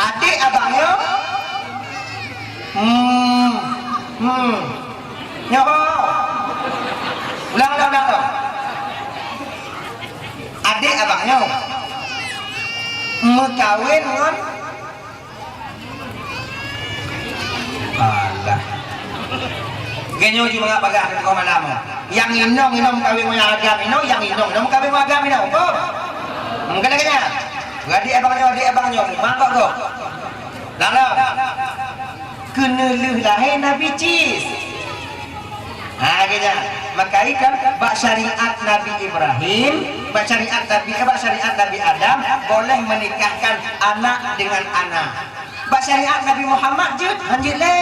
Adék abang nyoe, hmm, hmm, nyoe ho. Ulang, ulang, ulang, ulang. Adék abang nyoe meukawen ngon, alah. Geutanyoe jimangat bagah teungoh malam. Nyang inong, inong meukawen ngon nyang agam inong, nyang inong, inong meukawen ngon agam inong. Bom. Meukeunong nyan. Adék abang nyoe, adék abang nyoe, mangkok gob. Lalu, keuneulheueh lahé Nabi Cis. Ha, geutanyoe. Maka ikan bak syariat Nabi Ibrahim, bak syariat Nabi, eh, bak syariat Nabi Adam boleh menikahkan anak dengan anak. Bak syariat Nabi Muhammad jeuet, hanjeuet lé.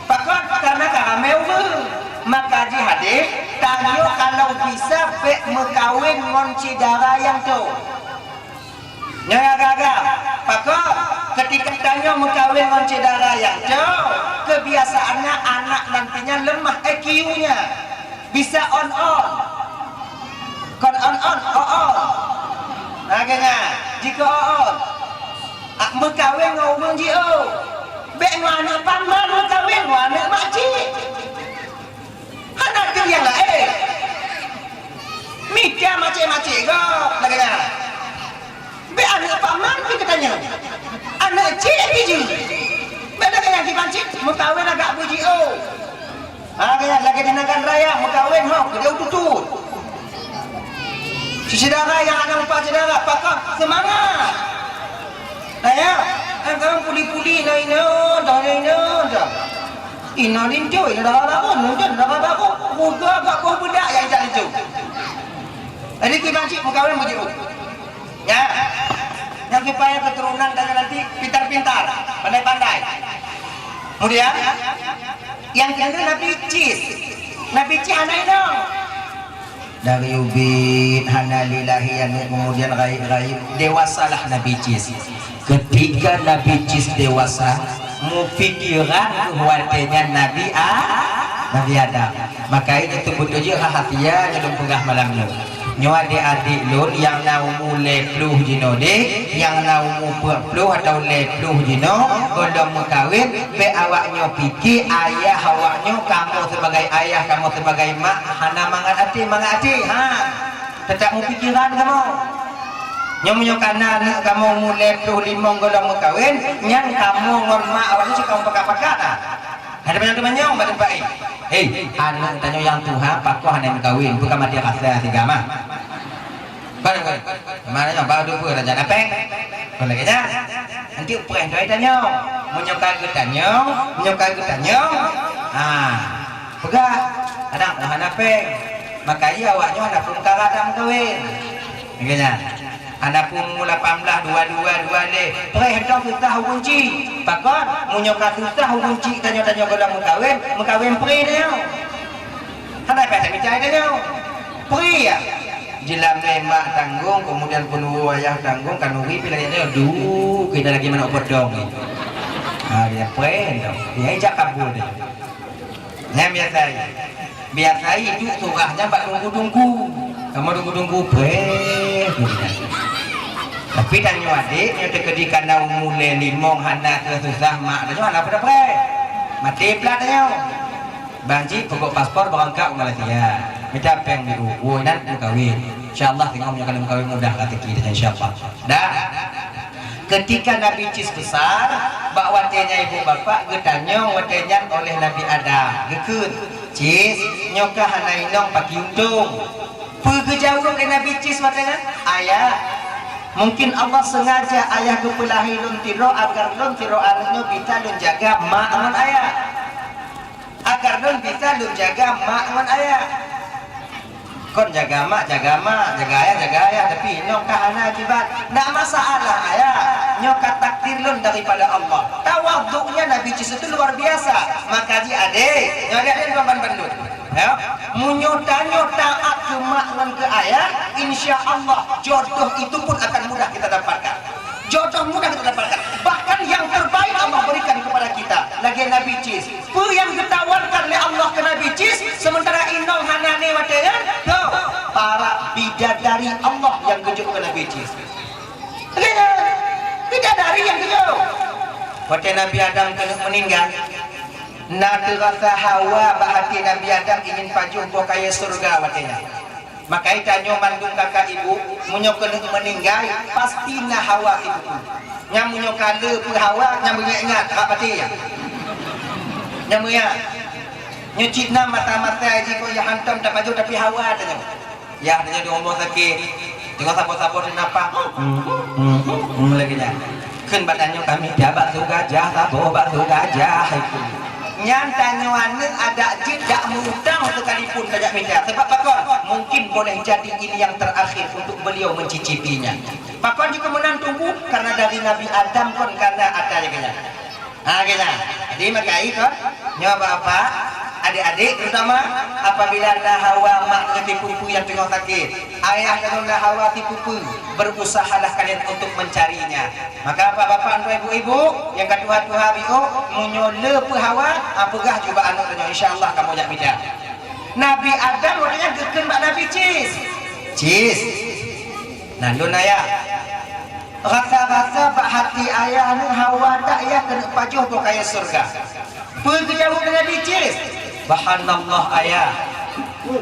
Pakon? Karena ka ramé ureuëng. Maka jihadéh, tanyoe kalau bisa bék meukawen ngon syedara nyang tho. Nyoe agam-agam. Pakon? Ketika tanyoe meukawen ngon syedara nyang tho, kebiasaannya anak nantinya lemah I Q-nya. Bisa on-on. Kon on-on, o-on. Lagée nyan, jikeu o-on. Ak meukawen ngon ureuëng jiôh. Bék ngon aneuëk paman meukawen ngon aneuëk makcik. Hana teuh nyang laén. Mita macam-macam gob lagée nyan. Bék aneuëk paman pih geutanyoe. Aneuëk cit pih jeuet. Bék lagée nyan kiban cit meukawen agak beujiôh. Ha, gaya lagée di Nagan Raya meukawen ho keudeh tutut. Syedara nyang hana mupat syedara pakon seumangat. Nah ya, kan kawan puli-puli na ina dah na ina dah. Ina linto, ina dah baru, linto dah baru. Muka agak boh bedak nyang jak linto. Jadi kiban cit meukawen beujiôh. Ya. Nyang supaya keturunan tanyoe nanti pintar-pintar, pandai-pandai. Kemudian, nyang keudua Nabi Cis. Nabi Cis hana inong. Dari ubit hana lé lahé aneuëk, kemudian rayeuk-rayeuk dewasalah Nabi Cis. Ketika Nabi Cis dewasa, mupikiran kheueh watée nyan Nabi A-, Nabi Adam. Maka itu beutôi jih rahasia nyang lôn peugah malam nyoe. Nyoe adék-adék lôn nyang na umu lhée ploh jinoe deh, nyang na umu peuet ploh atawa lhée ploh jinoe, gohlom meukawen, bék awak nyoe pike ayah awak nyoe, kamoe sibagai ayah, kamoe sibagai mak, hana mangat até, mangat até, ha. Teutap meupikiran kamoe. Nyoe meunyoe kana aneuëk kamoe umu lhée ploh limong gohlom meukawen, nyan kamoe ngon mak awak nyoe cit kamoe pakat-pakat, ha. Hana manyong-manyong bak teumpat, eh. Hei, aneuëk tanyoe nyang tuha, pakon hana meukawen, bukan mati rasa tiga mah. Kon, kon. Mana nyoe, baru dua puluh raja dapet. Kon lagée nyan. Nanti preh doi tanyoe. Meunyoe ka geutanyoe, meunyoe ka geutanyoe, ha, peugah, kadang hana péng. Maka iya awak nyoe hana peue meukarat meukawen. Lagée nyan. Hana peue umu lapan belas, dua dua, dua lhée. Preh dong susah ureuëng cit. Pakon? Meunyoe ka susah ureuëng cit tanyoe-tanyoe gohlom meukawen, meukawen preh tanyoe. Hana payah tamita tanyoe. Preh ya. Jilam lé mak tanggong, kemudian peunuwoe ayah tanggong, kanuri pih lagée nyoe. Duh, kita lagi manok podong ni. Ha, dia preh dong. Dia ijak kabul dia. Nyan biasa. Biasa iduek surah nyan bak dungku-dungku. Kamoe dungku-dungku, preh, gitu kan. Tapi tanyoe adék, nyoe teukeudi kana umu lhée limong hana keu susah mak tanyoe hana pada preh. Maté plat tanyoe. Bang cit peugot paspor beurangkat u Malaysia. Mita péng di u, woe nan meukawen. Insya Allah teungoh meunyoe kana meukawen mudah raseuki tanyoe insya Allah. Dah. Ketika Nabi Cis besar, bak watée nyan ibu bapak geutanyong watée nyan oleh Nabi Adam, geukheun, "Cis, nyoe ka hana inong paki untông." Peue geujaweueb lé Nabi Cis watée nyan? "Ayah, mungkin Allah sengaja ayah geupeulahé lôn sidroe agar lôn sidroe aneuëk nyoe bisa lôn jaga mak ngon ayah." Agar lôn bisa lôn jaga mak ngon ayah. Kon jaga mak, jaga mak, jaga ayah, jaga ayah, tapi inong ka hana akibat. Ndak masalah ayah, nyoe ka takdir lôn daripada Allah. Tawaduknya Nabi Jis itu luar biasa. Maka ji adé, nyoe adé-adé tuan bandum. Ya. Meunyoe tanyoe taat keu mak ngon keu ayah, insya Allah jodoh itu pun akan mudah kita dapatkan. Jodoh mudah kita dapatkan. Bahkan yang terbaik Allah berikan kepada kita. Lagèe Nabi Jis. Peue nyang geutawarkan lé Allah keu Nabi Jis, sementara inong hana né watèe nyan? Tuh, para bidadari Allah nyang geujok keu Nabi Jis. Lagèe nyan, bidadari nyang geujok. Watèe Nabi Adam keuneuk meuninggai, na teurasa hawa bak até Nabi Adam ingin pajoh boh kayèe syeuruga watèe nyan. Maka tanyoe mandum kakak ibu, meunyoe keuneuk meuninggai, pasti na hawa sipupu. Nyan meunyoe ka le peuhawa, nyan beungiat-ngiat, rab até nyan. Nyan beungiat. Nyoe cit na mata-mata jih kok ya hantom tapajoh tapi hawa tanyoe. Ya, tanyoe di rumoh sakét. Tengok saboh-saboh di nafah. Hmm, hmm, hmm, hmm, lagèe nyan. Kheun bak tanyoe kami jak bak su gajah, saboh bak su gajah. Nyan tanyoe aneuk adak jeuet dak mutang sekalipun tajak mita. Sebab pakon? Mungkin boleh jadi ini yang terakhir untuk beliau mencicipinya. Pakon jeuet keu meunan teungku? Karena dari Nabi Adam kon kana ata lagèe nyan. Ha, lagèe nyan. Jadi maka ikon nyoe bapak, adik-adik terutama, apabila na hawa mak ngon sipupu nyang teungoh sakét, ayah ngon na hawa sipupu, berusahalah kalian untuk mencarinya. Maka bapak-bapak ngon ibu-ibu nyang ka tuha-tuha biôh, meunyoe le peuhawa, ha, peugah ju bak aneuk tanyoe, insya Allah kamoe jak mita. Nabi Adam watèe nyan geukheun bak Nabi Jis. Jis. Nah, lôn ayah. Rasa-rasa bak hati ayah nyoe hawa that yah keuneuk pajoh boh kayèe syeuruga. Peue geujaweueb Nabi Jis? Subhanallah ayah.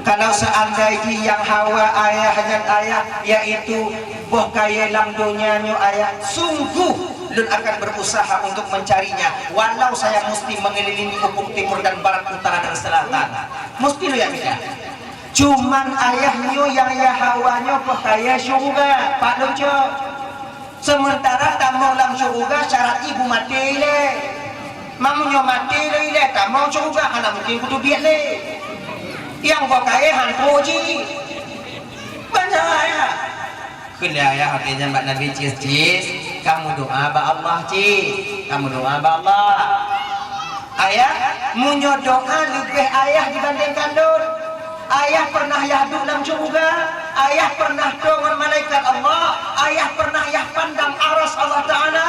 Kalau seandai jih nyang hawa ayah nyan ayah, yaitu boh kayèe lam donya nyoe ayah, sungguh lôn akan berusaha untuk mencarinya, walau saya mesti mengelilingi ufuk timur dan barat, utara dan selatan. Mesti lôn jak mita. Cuman ayah nyoe nyang yah hawa nyoe boh kayèe syeuruga, pat lôn cok. Sementara tamong lam syeuruga syarat jih beumaté ilèe. Meunyoe maté lé ilèe tamong syeuruga hana mungken kuteubiet lé. Nyang boh kayèe han trôh jih. Banyak ayah. Kheun lé ayah watèe nyan bak Nabi Jis, "Jis, kamu doa bak Allah, Jis. Kamu doa bak Allah." Ayah, meunyoe doa leubeh ayah dibandingkan lôn. Ayah pernah yah duek lam syeuruga, ayah pernah toe ngon malaikat Allah, ayah pernah yah pandang aras Allah Taala.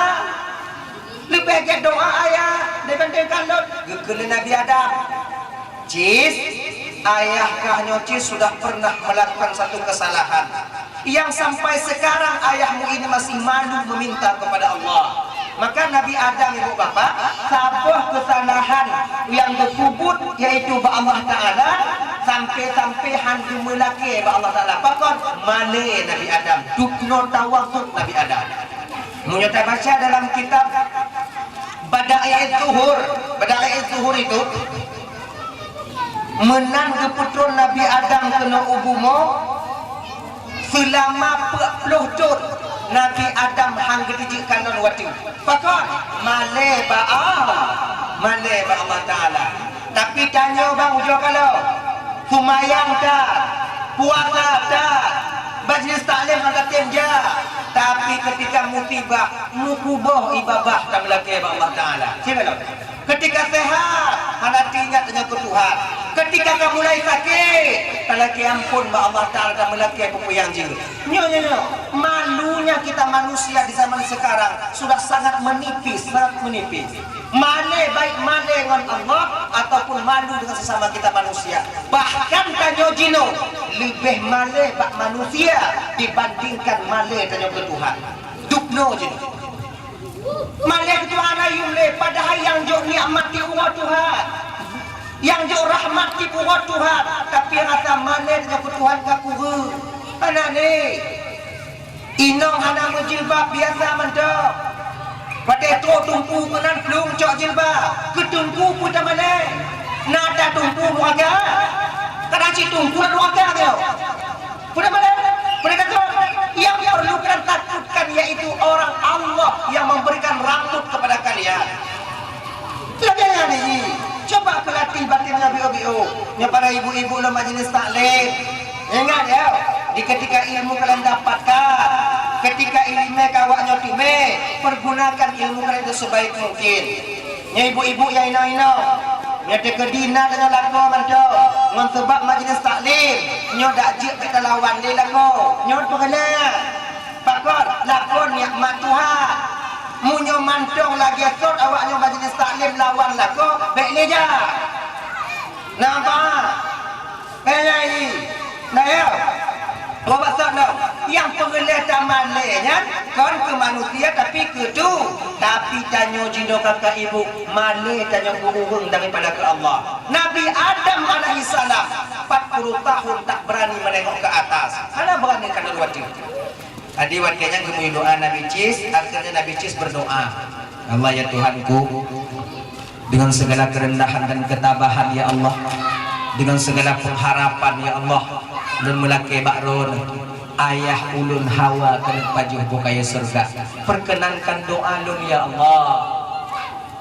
Leubeh gèt doa ayah dibandingkan lôn, geukheun lé Nabi Adam. Jis, ayah kah nyoe jih sudah pernah melakukan satu kesalahan yang sampai sekarang ayahmu ini masih malu meminta kepada Allah. Maka Nabi Adam, ibu bapak, saboh kesalahan nyang geupeubuet yaitu bak Allah Taala, sampai-sampai han geumeulakèe bak Allah Taala. Pakon? Malèe Nabi Adam, dubnoe tawadhu Nabi Adam. Meunyoe tabaca dalam kitab Bada'i'uz Zuhur, Bada'i'uz Zuhur itu meunan geupeutron Nabi Adam keunoe u bumoe, seulama peuet ploh thon Nabi Adam han geutijeuet kalon watèe. Pakon? Malèe bak Allah, malèe bak Allah Taala. Tapi tanyoe bang ujoe kalon, seumayang that, puasa that, majlis taklim hana tem jak, tapi keutika musibah, meukuboh ibadah tameulakèe bak Allah Taala. Sigohlom. Keutika seuhat, hana teuingat tanyoe keu Tuhan. Keutika ka mulai sakét, talakèe ampôn bak Allah Taala, tameulakèe peue-peue nyang jeuet. Nyoe, nyoe, nyoe. Malunya kita manusia di zaman sekarang sudah sangat menipis, sangat menipis. Malèe baik malèe ngon Allah ataupun malu dengan sesama kita manusia. Bahkan tanyoe jinoe leubeh malèe bak manusia dibandingkan malèe tanyoe keu Tuhan. Dubnoe jinoe. Malèe keu Tuhan ayum lé, padahai nyang jok nikmat di uroe Tuhan. Nyang jok rahmat di uroe Tuhan, tapi rasa malèe tanyoe keu Tuhan ka kureueng. Hana lé. Inong hana meujilbab biasa mantong. Watèe trôh teungku keunan plueng cok jilbab, keu teungku peue tamalèe? Na ata teungku durhaka? Kadang cit teungku durhaka nyoe. Peue tamalèe? Peue tatakot? Yang perlu kalian takutkan yaitu orang Allah yang memberikan rambut kepada kalian. Lagèe nyan jih, cuba peulatih batin nyoe biôh-biôh. Nyoe para ibu-ibu lam majlis taklim. Ingat ya, di ketika ilmu kalian dapatkan, ketika ileumèe ka awak nyoe teumèe, pergunakan ilmu kalian itu sebaik mungkin. Nyoe ibu-ibu nyang inong-inong, nyoe teukeudi na tanyoe lakoe mantong ngon seubab majlis taklim. Nyoe dak jeuet gata lawan lé lakoe. Nyoe peureulée. Pakon? Lakoe nikmat Tuhan. Meunyoe mantong lagée sot awak nyoe majlis taklim lawan lakoe, bék lé jak. Nampak? Hai, hai, hai. Nah, ya. Dua bahasa dong. Nyang peureulée tamalée nyan kon keu manusia, tapi keu tu. Tapi tanyoe jinoe kakak ibu, malée tanyoe keu ureuëng daripada keu Allah. Nabi Adam alaihissalam empat puluh tahun tak berani menengok ke atas. Hana berani ka lôn watée. Jadi watée nyan geumeudoa Nabi Cis, akhirnya Nabi Cis berdoa, "Allah ya Tuhanku, dengan segala kerendahan dan ketabahan ya Allah, dengan segala pengharapan ya Allah, lôn meulakée bak droeneuh, ayah ulôn Hawa keuneuk pajoh boh kayée syeuruga. Perkenankan doa lôn ya Allah."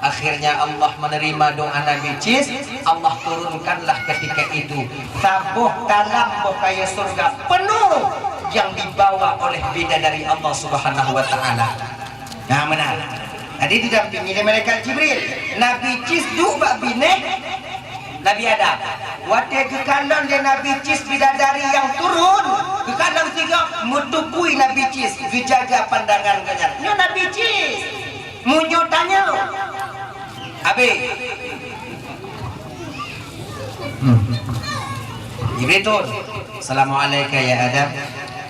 Akhirnya Allah menerima doa Nabi Cis, Allah turunkanlah ketika itu saboh talam boh kayée syeuruga penuh yang dibawa oleh bidadari Allah Subhanahu wa taala. Nah, meunan. Jadi didampingi lé malaikat Jibril. Nabi Cis duek bak binéh Nabi Adam. Watée geukalon lé Nabi Cis bidadari nyang turun, geukalon sigoe, meutukui Nabi Cis, geujaga pandangan geuh nyan. Nyoe Nabi Cis. Meunyoe tanyoe, habéh. Hmm. Jibril turun. "Assalamualaikum ya Adam."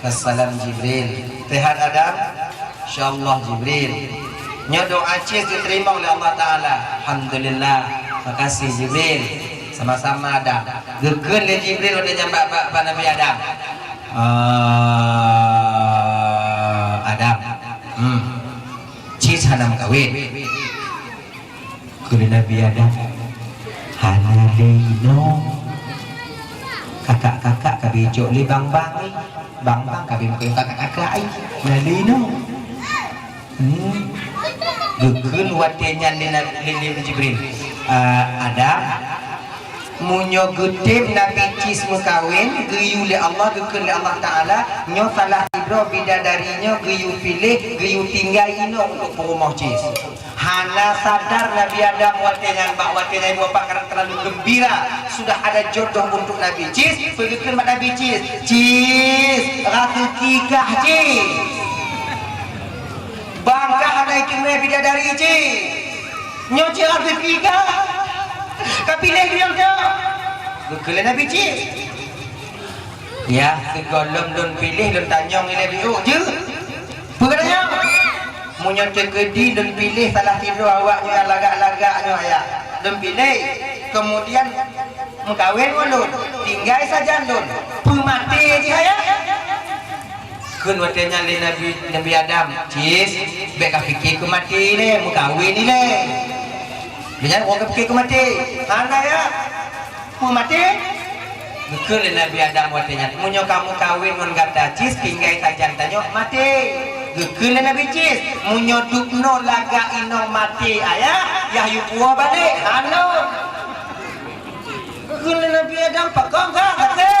"Assalam Jibril." "Sehat Adam?" "Insyaallah Jibril." "Nyoe doa Cis diterima oleh Allah Taala." "Alhamdulillah. Makasih Jibril." "Sama-sama Adam." Geukheun lé Jibril watée nyan bak, bak, bak Nabi Adam. "Ah, Adam. Hmm. Cis hana meukawen." Kheun lé Nabi Adam, "Hana lé inong. Kakak-kakak ka beucok lé bang-bang, eh. Bang-bang ka beucok kakak-kakak, eh. Hana lé inong." Hmm. Geukheun watée nyan lé Nabi, lé, lé Jibril, "Ah, Adam, meunyoe geutem Nabi Cis meukawen, geuyue lé Allah, geukheun lé Allah Taala, nyoe salah sidroe bidadari nyoe geuyue piléh, geuyue tinggai inong untuk peurumoh Cis." Hana sadar Nabi Adam watée nyan, bak watée nyan ibu bapak karena terlalu gembira sudah ada jodoh untuk Nabi Cis, peugah keu Nabi Cis, "Cis, raseuki kah Cis? Bang kah hana iteumé bidadari Cis? Nyoe Cis raseuki kah? Kapiléh deungon kah?" Geukheun lé Nabi Cis. Ya, sigohlom lôn piléh lôn tanyong ilée biôk jeuet. Peue keuh nyoe? Meunyoe teukeudi lôn piléh salah sidroe awak nyoe nyang lagak-lagak nyoe ayah, lôn piléh, keumudian meukawen ngon lôn, tinggai sajan lôn, peumaté jih ayah? Kheun watée nyan lé Nabi, Nabi Adam, "Cis, bék kapike keu maté lé, meukawen ilée." Lé nyan, "Wah, kapike keu maté." "Hana ya." "Peumaté?" Geukheun lé Nabi Adam watée nyan, "Meunyoe ka meukawen ngon gata Cis, tinggai sajan tanyoe maté." Geukheun lé Nabi Cis, "Meunyoe dubnoe lagak inong maté ayah, yah yue puwoe balek?" "Hana." Geukheun lé Nabi Adam, "Pakon ka maté?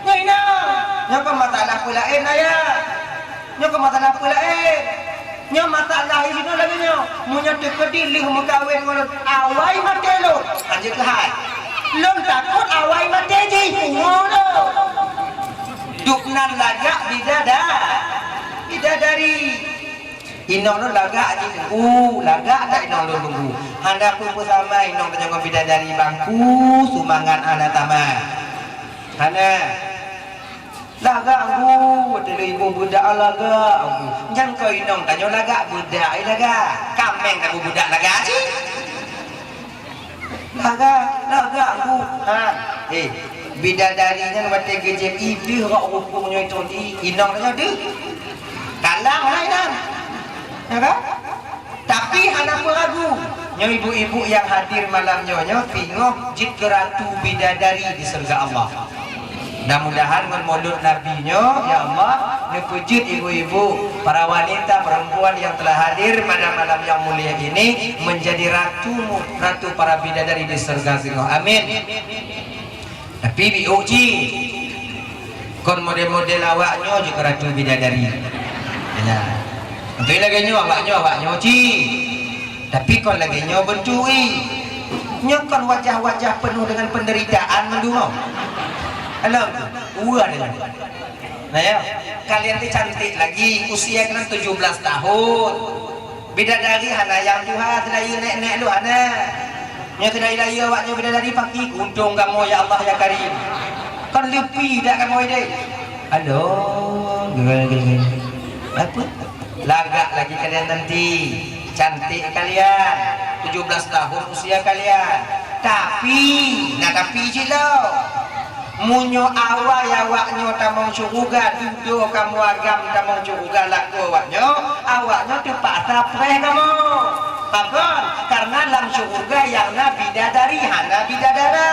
Nyoe inong, nyoe kon masalah peue laén ayah." Nyoe kon masalah peue laén. Nyoe masalah jinoe lagée nyoe. Meunyoe teukeudi lheueh meukawen ngon lôn, awai maté lôn. Hanjeuet keuhai. Lôn takot awai maté jih pungo lôn. Dubnan lagak bidada-, bidadari. Inong lôn lagak jih teungku, lagak that inong lôn teungku. Hana peue-peue sama inong tanyoe ngon bidadari bangku, seumangat hana sama. Hana. Lagak, Teungku, watée lheueh iboh beudak lagak, Teungku. Nyan kon inong tanyoe lagak, beudak, eh, lagak. Kaméng ka beudak lagak cit. Lagak, lagak, Teungku. Ha, eh, bidadari nyan watée geujieb i deuh rot rupung nyoe itu di inong tanyoe deuh. Kalang lah inong. Ya kan? Tapi hana peuragu, nyoe ibu-ibu nyang hadir malam nyoe, nyoe singoh jeuet keu ratu bidadari di syeuruga Allah. Mudah-mudahan ngon mulod Nabi nyoe, ya Allah, neupeujeuet ibu-ibu, para wanita, perempuan yang telah hadir pada malam yang mulia ini menjadi ratu, ratu para bidadari di syeuruga singoh. Amin. Tapi biôh cit. Kon model-model awak nyoe jeuet keu ratu bidadari. Ya. Tapi lagée nyoe awak nyoe, awak nyoe cit. Tapi kon lagèe nyoe beutôi. Nyoe kon wajah-wajah penuh dengan penderitaan mandum. Halo, dua deungon. Nah ya, kalian teh cantik lagi, usia kalian tujuh belas tahun. Bidadari hana nyang tuha, seulayeue nek-nek lôn hana. Nyoe seulayeue-layeue awak nyoe bidadari paki, untông kamoe ya Allah ya Karim. Kon leupie dak kamoe deh. Aduh, gimana, gimana? Apa? Lagak lagi kalian nanti. Cantik kalian. Tujuh belas tahun usia kalian. Tapi, nah tapi cit lom. Meunyoe awai awak nyoe tamong syeuruga, dudoe kamoe agam tamong syeuruga lakoe awak nyoe, awak nyoe teupaksa preh kamoe. Pakon? Karena lam syeuruga nyang na bidadari, hana bidadara.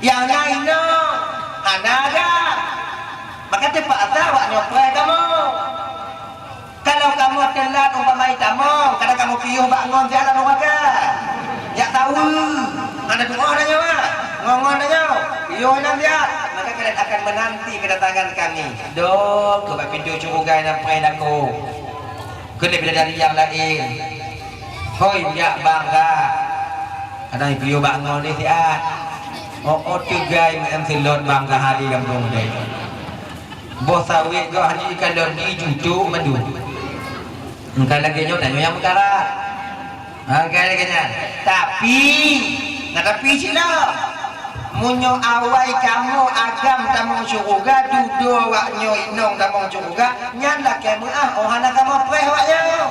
Nyang na inong, hana agam. Maka teupaksa awak nyoe preh kamoe. Kalau kamoe teulat umpama itamong, kadang kamoe piôh bak ngon siat lam rumoh makan. Jak tahu, hana tuoh tanyoe, ah. Ngon-ngon tanyoe, piôh inong siat. Maka kalian akan menanti kedatangan kami. Dong, keu bak pintoe syeuruga nyang preh lakoe. Keu lé bidadari nyang laén. Hôi, jak bangga. Kadang piôh bak ngon ni siat. Oh, oh, teugai meu'en silot bangga hari gampông deh. Boh sawét goh nyoe ikalon di juto madu. Engka lagèe nyoe tanyoe nyang meukarat. Ha, engka lagèe nyan. Tapi, na tapi cit lom. Meunyoe awai kamoe agam tamong syeuruga, dudoe awak nyoe inong tamong syeuruga, nyan lakèe meu'ah, oh hana kamoe preh awak nyoe.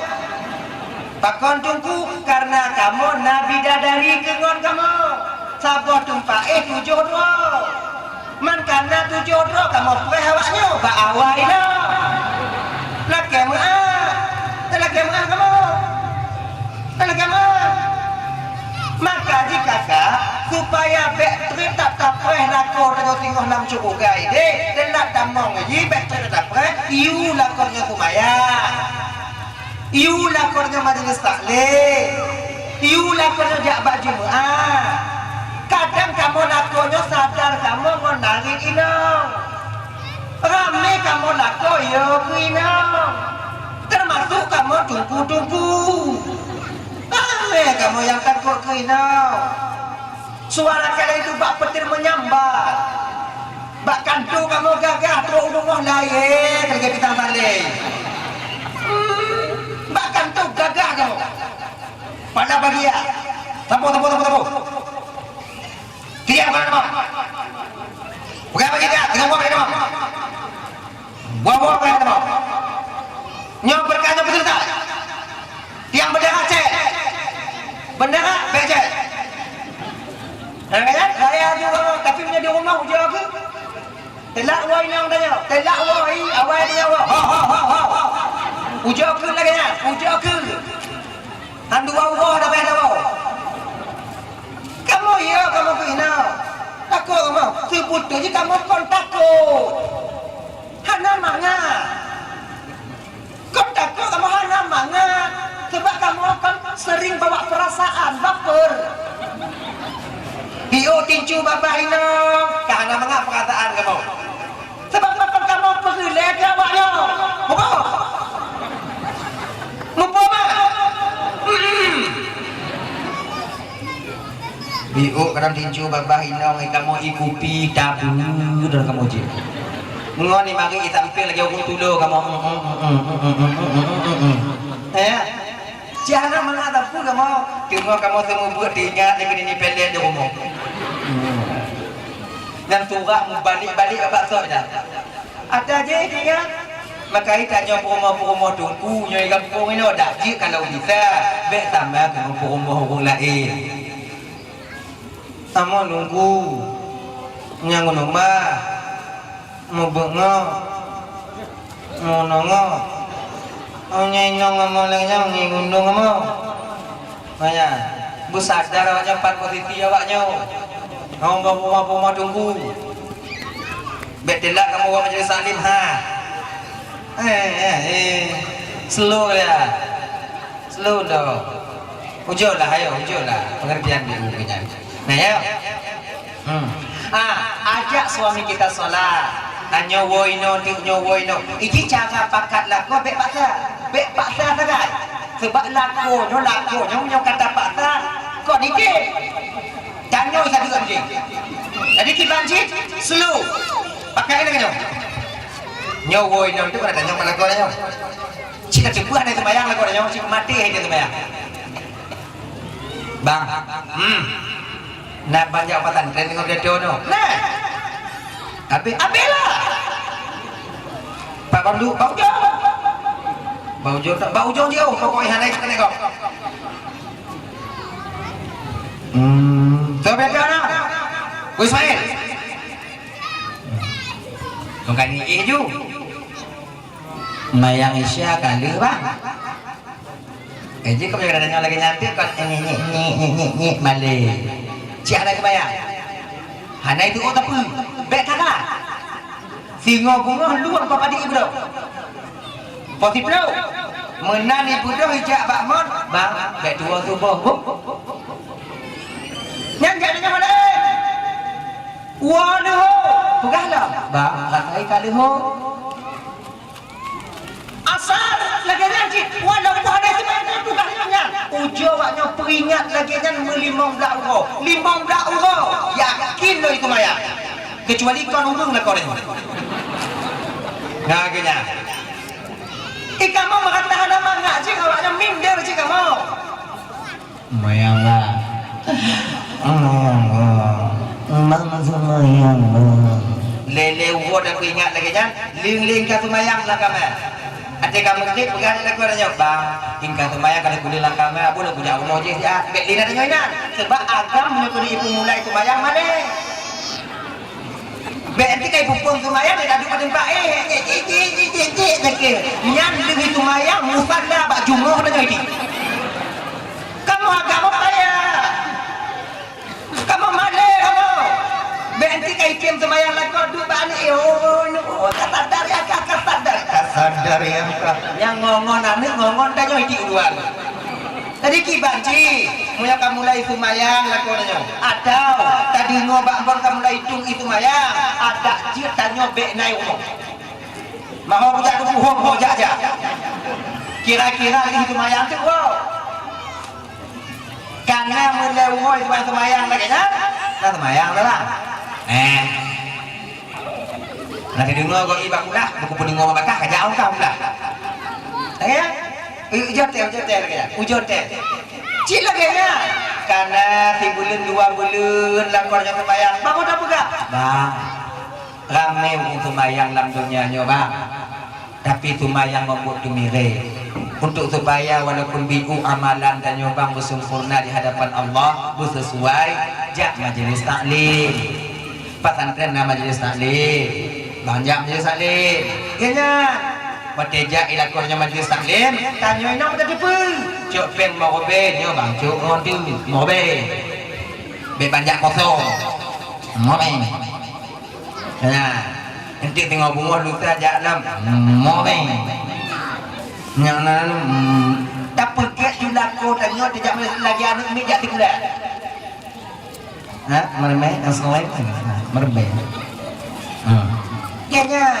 Pakon Teungku? Karena kamoe na bidadari keu ngon kamoe. Saboh teumpat éh tujoh droe. Man kana tujoh droe kamoe preh awak nyoe bak awai lom. Lakèe meu'ah. Talakèe meu'ah kamoe. Talakèe meu'ah. Maka jih kakak, supaya bèk trép that tapreh lakoe tanyoe singoh lam syeuruga idéh, teulat tamong jih bèk trép that tapreh, yue lakoe nyoe seumayang. Yue lakoe nyoe majelis taklim. Yue lakoe nyoe jak bak Jumat. Kadang kamoe lakoe nyoe sadar kamoe ngon narit inong. Ramé kamoe lakoe yue keu inong. Teumasok kamoe teungku-teungku. Ramé kamoe nyang takot keu inong. Suara kalian itu bak peutir meunyambat. Bak kantô kamoe gagah trok u rumoh laén lagèe pisang saleng. Hmm, bak kantô gagah kamoe. Pada bagian. Saboh, saboh, saboh, saboh. Tiang mana nama? Pegang bagi dia, tengok buat nama. Buah-buah pegang nama. Nyoe berkat nyoe betul tak? Tiang bendera cek. Bendera, bèk cek. Nah, kan? Saya juga, tapi punya di rumah ujar aku. Teulat woe inong tanyoe, teulat woe, awai tanyoe woe. Ho, ho, ho, ho. Ujoe keuh lagèe nyan, ujoe keuh. Han dua uroe dah payah tawoe. Kamoe yo, kamoe keuh inong. Takot kamoe. Seubeutôi jih kamoe kon takot. Hana mangat. Kon takot kamoe hana mangat, sabab kamoe kon sering bawa perasaan, baper. Hiu tincu babah inong, ka hana mangat perasaan kamoe. Sabab kon kamoe peureulèe keu awak nyoe. Mupo? Mupo, Mak? Mm-mm. Biôk kadang tincu babah inong, eh, kamoe i kupi tabu dan kamoe jeuet. Ngon ni mari i sampéng lagèe ureueng tulo kamoe. Eh, cit hana mangat sapeue kamoe. Teuma kamoe seumeubeuet teuingat lé keuneuk nipèlét di rumoh. Nyan surah mubalek-balek bak sôk dah. Ada jih ingat. Maka i tanyoe peurumoh-peurumoh teungku nyoe i gampông inoe dak jeuet kalau bisa bèk sama keu peurumoh ureueng laén. Amoe nunggu nyang ngon uma, mubeungoh, munongoh. Oh, nyang inong amoe lagèe nyan, ngi gundong amoe. Maya, beusadar awak nyoe pat posisi awak nyoe. Ngon bak puma-puma teungku. Bèk teulat kamoe bak majelis taklim, ha. Eh, eh, eh. Slow ya. Slow down. Ujoe lah, ayo, ujoe lah. Pengertian di guru nyan. Nah, ya. Hmm. Ah, ajak suami kita sholat. Ah, nyoe woe inoe, nyoe woe inoe. Iji cara pakat lakoe bèk paksa. Bèk paksa sagai. Sebab lakoe nyoe, lakoe nyoe, nyoe ka tapaksa kon ikém. Tanyoe sadeue jih. Jadi kiban cit slow. Pakai lagèe nyoe. Nyoe woi nyoe tu kan tanyoe lakoe nyoe. Cit ka cuba ada sembahyang lakoe nyoe, cit mati hai dia sembahyang. Bang. Hmm. Na banyak pesantren deungon pidato nyoe. Nah. Habis, habis lah. Pak Pandu, Pak Ujong. Pak Ujong tak, Pak Ujong dia, oh, pokoknya hana ikut kena kau. Hmm, tu beda nah. Wis main. Tungkai ni eh ju. Mayang Isya ka lheueh, Bang. Eh, jih keubiasaan nyoe lagèe nyan teuk kon, eh, nyek, nyek, nyek, nyek, nyek, nyek, malèe. Cit hana geumayang. Hana itu oh tapi bèk kara. Singoh beungoh luwang padi ibeudôh. Po siplôh. Meunan ibeudôh ijak bak mon, bang, bèk tuwoe suboh, bu. Nyan jak nyoe malèe. Woe leuho, peugah lom. Bang, hai ka leuho. Asar lagèe nyan cit, walaupun hana seumayang tu tugaih nyan. Ujoe awak nyoe peuingat lagèe nyan meulimong blah uroe. Limong blah uroe, yakin lôn seumayang. Kecuali kon ureueng lakoe nyoe. Nah, lagèe nyan. Ih, kamoe meurasa hana mangat cit awak nyoe minder cit kamoe. Seumayang lah. Seumayang lah. Mang seumayang lah. Lé-lé uroe dak ingat lagèe nyan, ling-ling ka seumayang lam kamé. Até ka meugrib peugah lé lakoe nyoe, "Bang, ing ka seumayang ka lheueh kulieng lam kamé, abu lôn kujak rumoh jih siat." Bèk lé na tanyoe inan. Sebab agam meunyoe keuneuk ipeumulai seumayang malèe. Bèk enti ka ipeupông seumayang, dak duek bak teumpat, eh, jih, jih, jih, jih, jih, jih, jih. Nyan lheueh seumayang, musala bak jumoh tanyoe jih. Kamoe agam payah. Kamoe malèe kamoe. Bèk enti ka item seumayang lakoe duek bak aneuk, eh, oh, oh, oh, ka sadar ya, ka, ka sadar. Ka sadar ya, ka. Nyang ngon-ngon aneuk, ngon-ngon tanyoe di luwa. Jadi kiban cit, meunyoe ka mulai seumayang lakoe nyoe, atau tadeungoe bak ambon ka mulai dong i seumayang, adak jeuet tanyoe bèk na i rumoh. Maho kujak keupuhong ho jak-jak. Kira-kira lheueh seumayang teuk woe. Kana meulai uroe seumayang lagèe nyan, na seumayang dah lah. Eh. Na teudeungoe gob i bak ulah, buku peudeungoe bak bakah, ka jak ongkah ulah. Lagèe nyan? Ujoe teh, ujoe teh lagèe nyan. Ujoe teh. Cit lagèe nyan. Kana sibuleuen dua buleuen lakoe nyoe seumayang. Bang, udah peugah? Bang, ramé ureueng seumayang lam donya nyoe, Bang. Tapi seumayang ngon buet teumiré. Untuk supaya walaupun biôh amalan tanyoe bang beusempurna di hadapan Allah, beuseusuai, jak majelis taklim. Pesantren na majelis taklim. Bang jak majelis taklim. Keu nyan, watèe jak i lakoe nyoe majelis taklim, tanyoe inong teupeue. Cok péng lima ribèe nyoe bang, cok ngon tu lima ribèe. Bèk bang jak kosong. Lima ribèe. Nah, enteuk teungoh beungoh lusa jak lom. Lima ribèe. Nyang na, hmm, tapeugèt ju lakoe tanyoe teuh jak lagèe aneuk miet jak tikulah. Ha, meureumbèe, nyang seulai, ha, meureumbèe. Hmm. Nyan, nyan.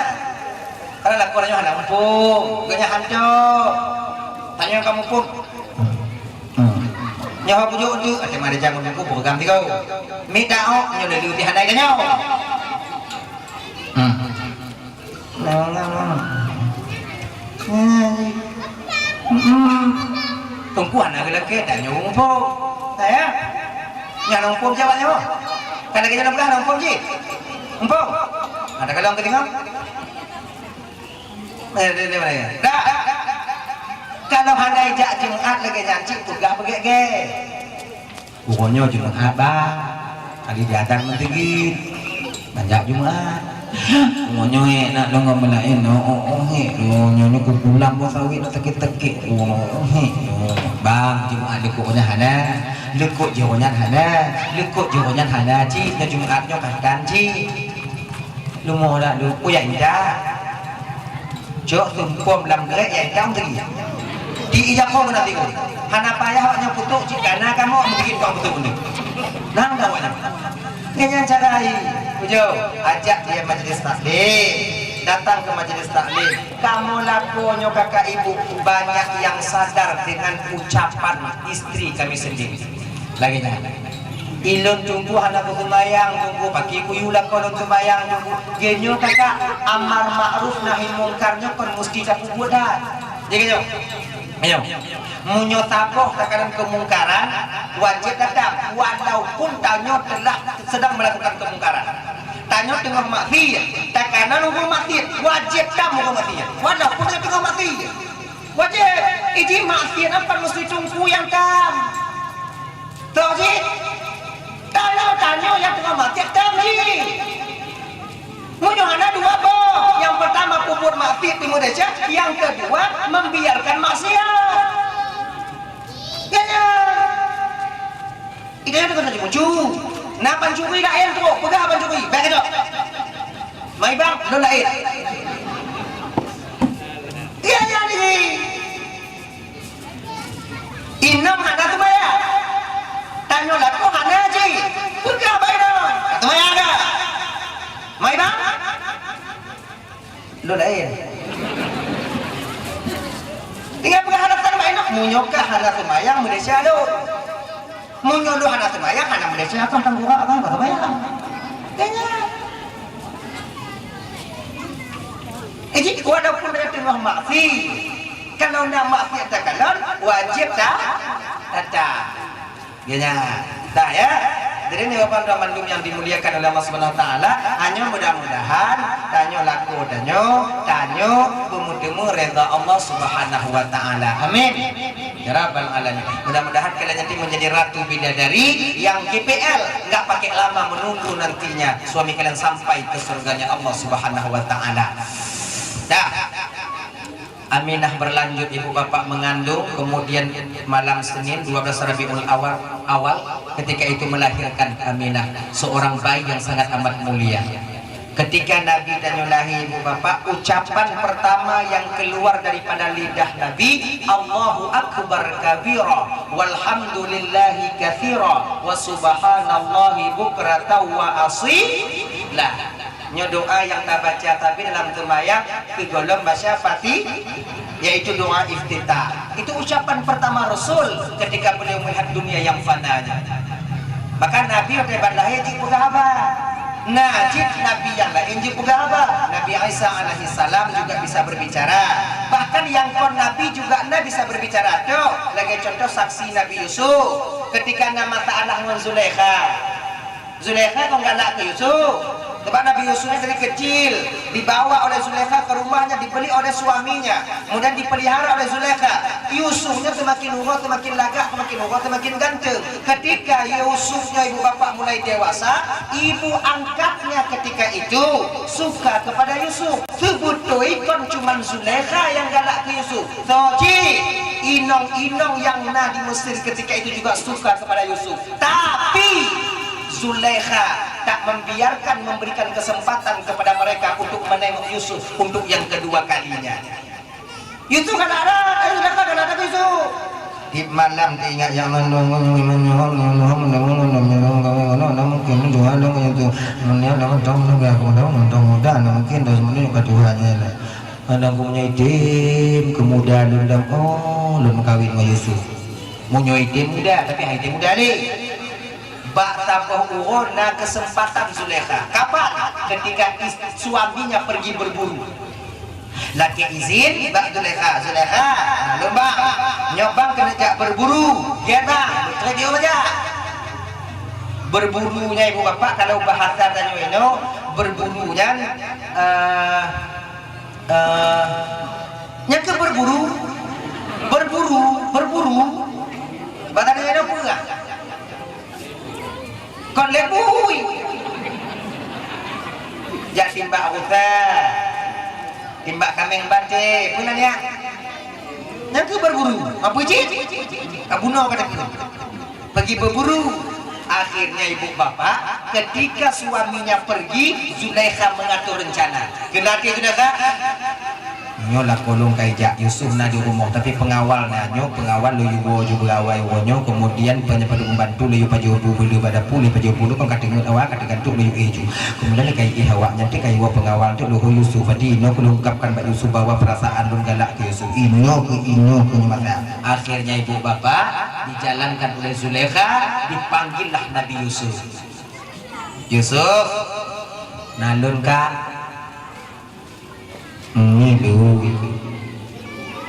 Kalau lakoe nyoe hana muphom, geuhnyan hanco. Tanyoe ka muphom. Hmm. Nyoe ho kujok tu, até mari jangan muphom, program tiga. Mita oh, nyoe lelu di handai tanyoe. Hmm. Teungku hana geulakèe, tanyoe muphom. Saya? Nyan muphom jawab nyoe. Kan lagèe jalan peugah muphom jih. Muphom. Ada kalau keu tengok? Eh, dia, dia, dia. Dah. Kalau hana jak Jumat lagèe nyan cit peugah beugèt-gèt. Uroe nyoe Jumat, bah. Kali diadan meuteugit. Banyak Jumat. Uroe nyoe, eh, nak deungoe meulaén, oh, oh, oh, eh. Uroe nyoe, nyoe kukulam boh sawit nak sakét-sakét. Oh, oh, eh. Oh, bang, Jumat leukot nyan hana. Leukot jih nyan hana. Leukot jih nyan hana, cit. Nyoe Jumat nyoe kadang, cit. Leumo dak lu, uyak indak. Cok sumpom lam gret ya indak teugi. Di ija po kena tigo. Hana payah awak nyoe kutuk cit kana kamoe mungkin kau kutuk ni. Nang dah awak nyoe. Nyan cara ai. Ujo, ajak dia majlis taklim. Datang ke majelis taklim. Kamoe lakoe nyoe kakak ibu, banyak yang sadar dengan ucapan istri kami sendiri. Lagèe nyan. Ilôn teungku hana beuseumayang teungku, pakri kuyue lakoe lôn seumayang teungku. Lagèe nyoe kakak, amar ma'ruf nahi mungkar nyoe kon musti tapeubuet that. Lagèe nyoe. Ayo. Meunyoe saboh takalon keumungkaran, wajéb datang, walaupun tanyoe teulah sedang melakukan keumungkaran. Tanyoe teungoh maksiat, takalon ureueng maksiat, wajéb tam ureueng maksiat. Walaupun tanyoe teungoh maksiat. Wajéb, iji maksiat nyan musti teungku nyang tam. Toh jih? Kalau tanyoe nyang teungoh maksiat, tam jih. Meunyoe hana dua boh, nyang peurtama peubuet maksiat di Malaysia, nyang keudua membiarkan maksiat. Ya, ya. Itu yang teungoh jimuju. Na pancuri laén trok, peugah pancuri, bèk keudok. Mai bang, lôn laén. Ya, ya, ni. Inong hana seumayang. Tanyoe lakoe hana jih. Peugah bak inong. Seumayang dah. Mai bang. Lôn laén. Tinggai peugah alasan bak inong. Meunyoe ka hana seumayang, Malaysia lôn. Meunyoe lôn hana seumayang, hana Malaysia, kan tanggurak kan, hana seumayang. Tanya. Jadi, walaupun dia teungoh maksiat, kalau na maksiat takalon, wajéb ta-, tata. Geunya, dah ya. Jadi, ni Bapak dan mandum yang dimuliakan oleh Allah Subhanahu Wa Taala, hanya mudah-mudahan tanyoe lakoe tanyoe, tanyoe beumeuteumé redha Allah Subhanahu Wa Taala. Amin. Ya Rabbal Alamin. Mudah-mudahan kalian nanti menjadi ratu bidadari yang G P L, nggak pakai lama menunggu nantinya suami kalian sampai ke surganya Allah Subhanahu Wa Taala. Dah. Aminah berlanjut ibu bapak mengandung, kemudian malam Senin dua belas Rabiul Awal, awal ketika itu melahirkan Aminah, seorang bayi yang sangat amat mulia. Ketika Nabi tanyoe lahé ibu bapak, ucapan pertama yang keluar daripada lidah Nabi, "Allahu Akbar kabira, walhamdulillahi katsira, wa subhanallahi bukratan wa asila." Nyoe doa nyang tabaca tapi dalam seumayang keu gohlom baca Fati-, yaitu doa iftitah. Itu ucapan pertama Rasul ketika beliau melihat dunia yang fana nyoe. Maka Nabi watèe ban lahé jipeugah haba. Na cit nabi nyang laén jipeugah haba. Nabi Isa alaihissalam juga bisa berbicara. Bahkan nyang kon nabi juga na bisa berbicara. Tuh, lagèe contoh saksi Nabi Yusuf ketika na masalah ngon Zulaikha. Zulaikha kon galak keu Yusuf. Sebab Nabi Yusuf nyan dari kecil dibawa oleh Zulaikha ke rumahnya, dibeli oleh suaminya, kemudian dipelihara oleh Zulaikha. Yusuf nyan semakin uroe semakin lagak, semakin uroe semakin ganteng. Ketika Yusuf nyan ibu bapak mulai dewasa, ibu angkatnya ketika itu suka kepada Yusuf. Sebetul kon cuman Zulaikha yang galak keu Yusuf. Soe jih, inong-inong yang na di Mesir ketika itu juga suka kepada Yusuf. Tapi Zulaikha tak membiarkan memberikan kesempatan kepada mereka untuk menengok Yusuf untuk yang kedua kalinya. Yusuf kan ada, eh, Zulaikha kan ada Yusuf. Di malam teuingat yang mungkin dua dong itu. Mungkin dua dong muda, mungkin dua dong muda. Aneuk meunyoe item keumuda lôn dam, oh, lôn meukawen ngon Yusuf. Meunyoe item muda, tapi hai item muda lé. Bak saboh uroe na keuseumpatan Zulaikha. Kapan? Ketika is-, suaminya pergi berburu. Lakèe izin bak Zulaikha, "Zulaikha, lôn bang, nyoe bang keuneuk jak berburu." "Gèt bang." Trép jeuet jak. Berburu nyan ibu bapak, kalau bahasa tanyoe inoe, berburu nyan, eh, Eh, nyang keu berburu, berburu, berburu. Bahasa Indonesia peue? Kon lé bui. Jak timbak rusa. Timbak kaméng banté. Peue nan nyan? Nyang keu berburu. Apa cit? Ka bunoe ka takheun. Pergi berburu. Akhirnya ibu bapak, ketika suaminya pergi, Zulaikha mengatur rencana. Keunapi Zulaikha? Nyoe lakoe lôn ka ijak, Yusuf na di rumoh, tapi peungawal na nyoe, peungawal lôn yue woe ju beurawai uroe nyoe, keumudian peunyeupadu pembantu lôn yue pajoh bu beuleu bak dapu, lôn pajoh bu lôn kon ka teungeut awak, ka teugantok lôn yue éh ju. Keumudian lôn ka iéh awak nyan, teuka iwoe peungawal tu lôn Yusuf, berarti inoe keu lôn ungkapkan bak Yusuf bahwa perasaan lôn galak keu Yusuf. Inoe keu, inoe keu nyoe masa. Akhirnya ibu bapak dijalankan oleh Zulaikha, dipanggillah Nabi Yusuf. Yusuf, na lôn ka Ngilu.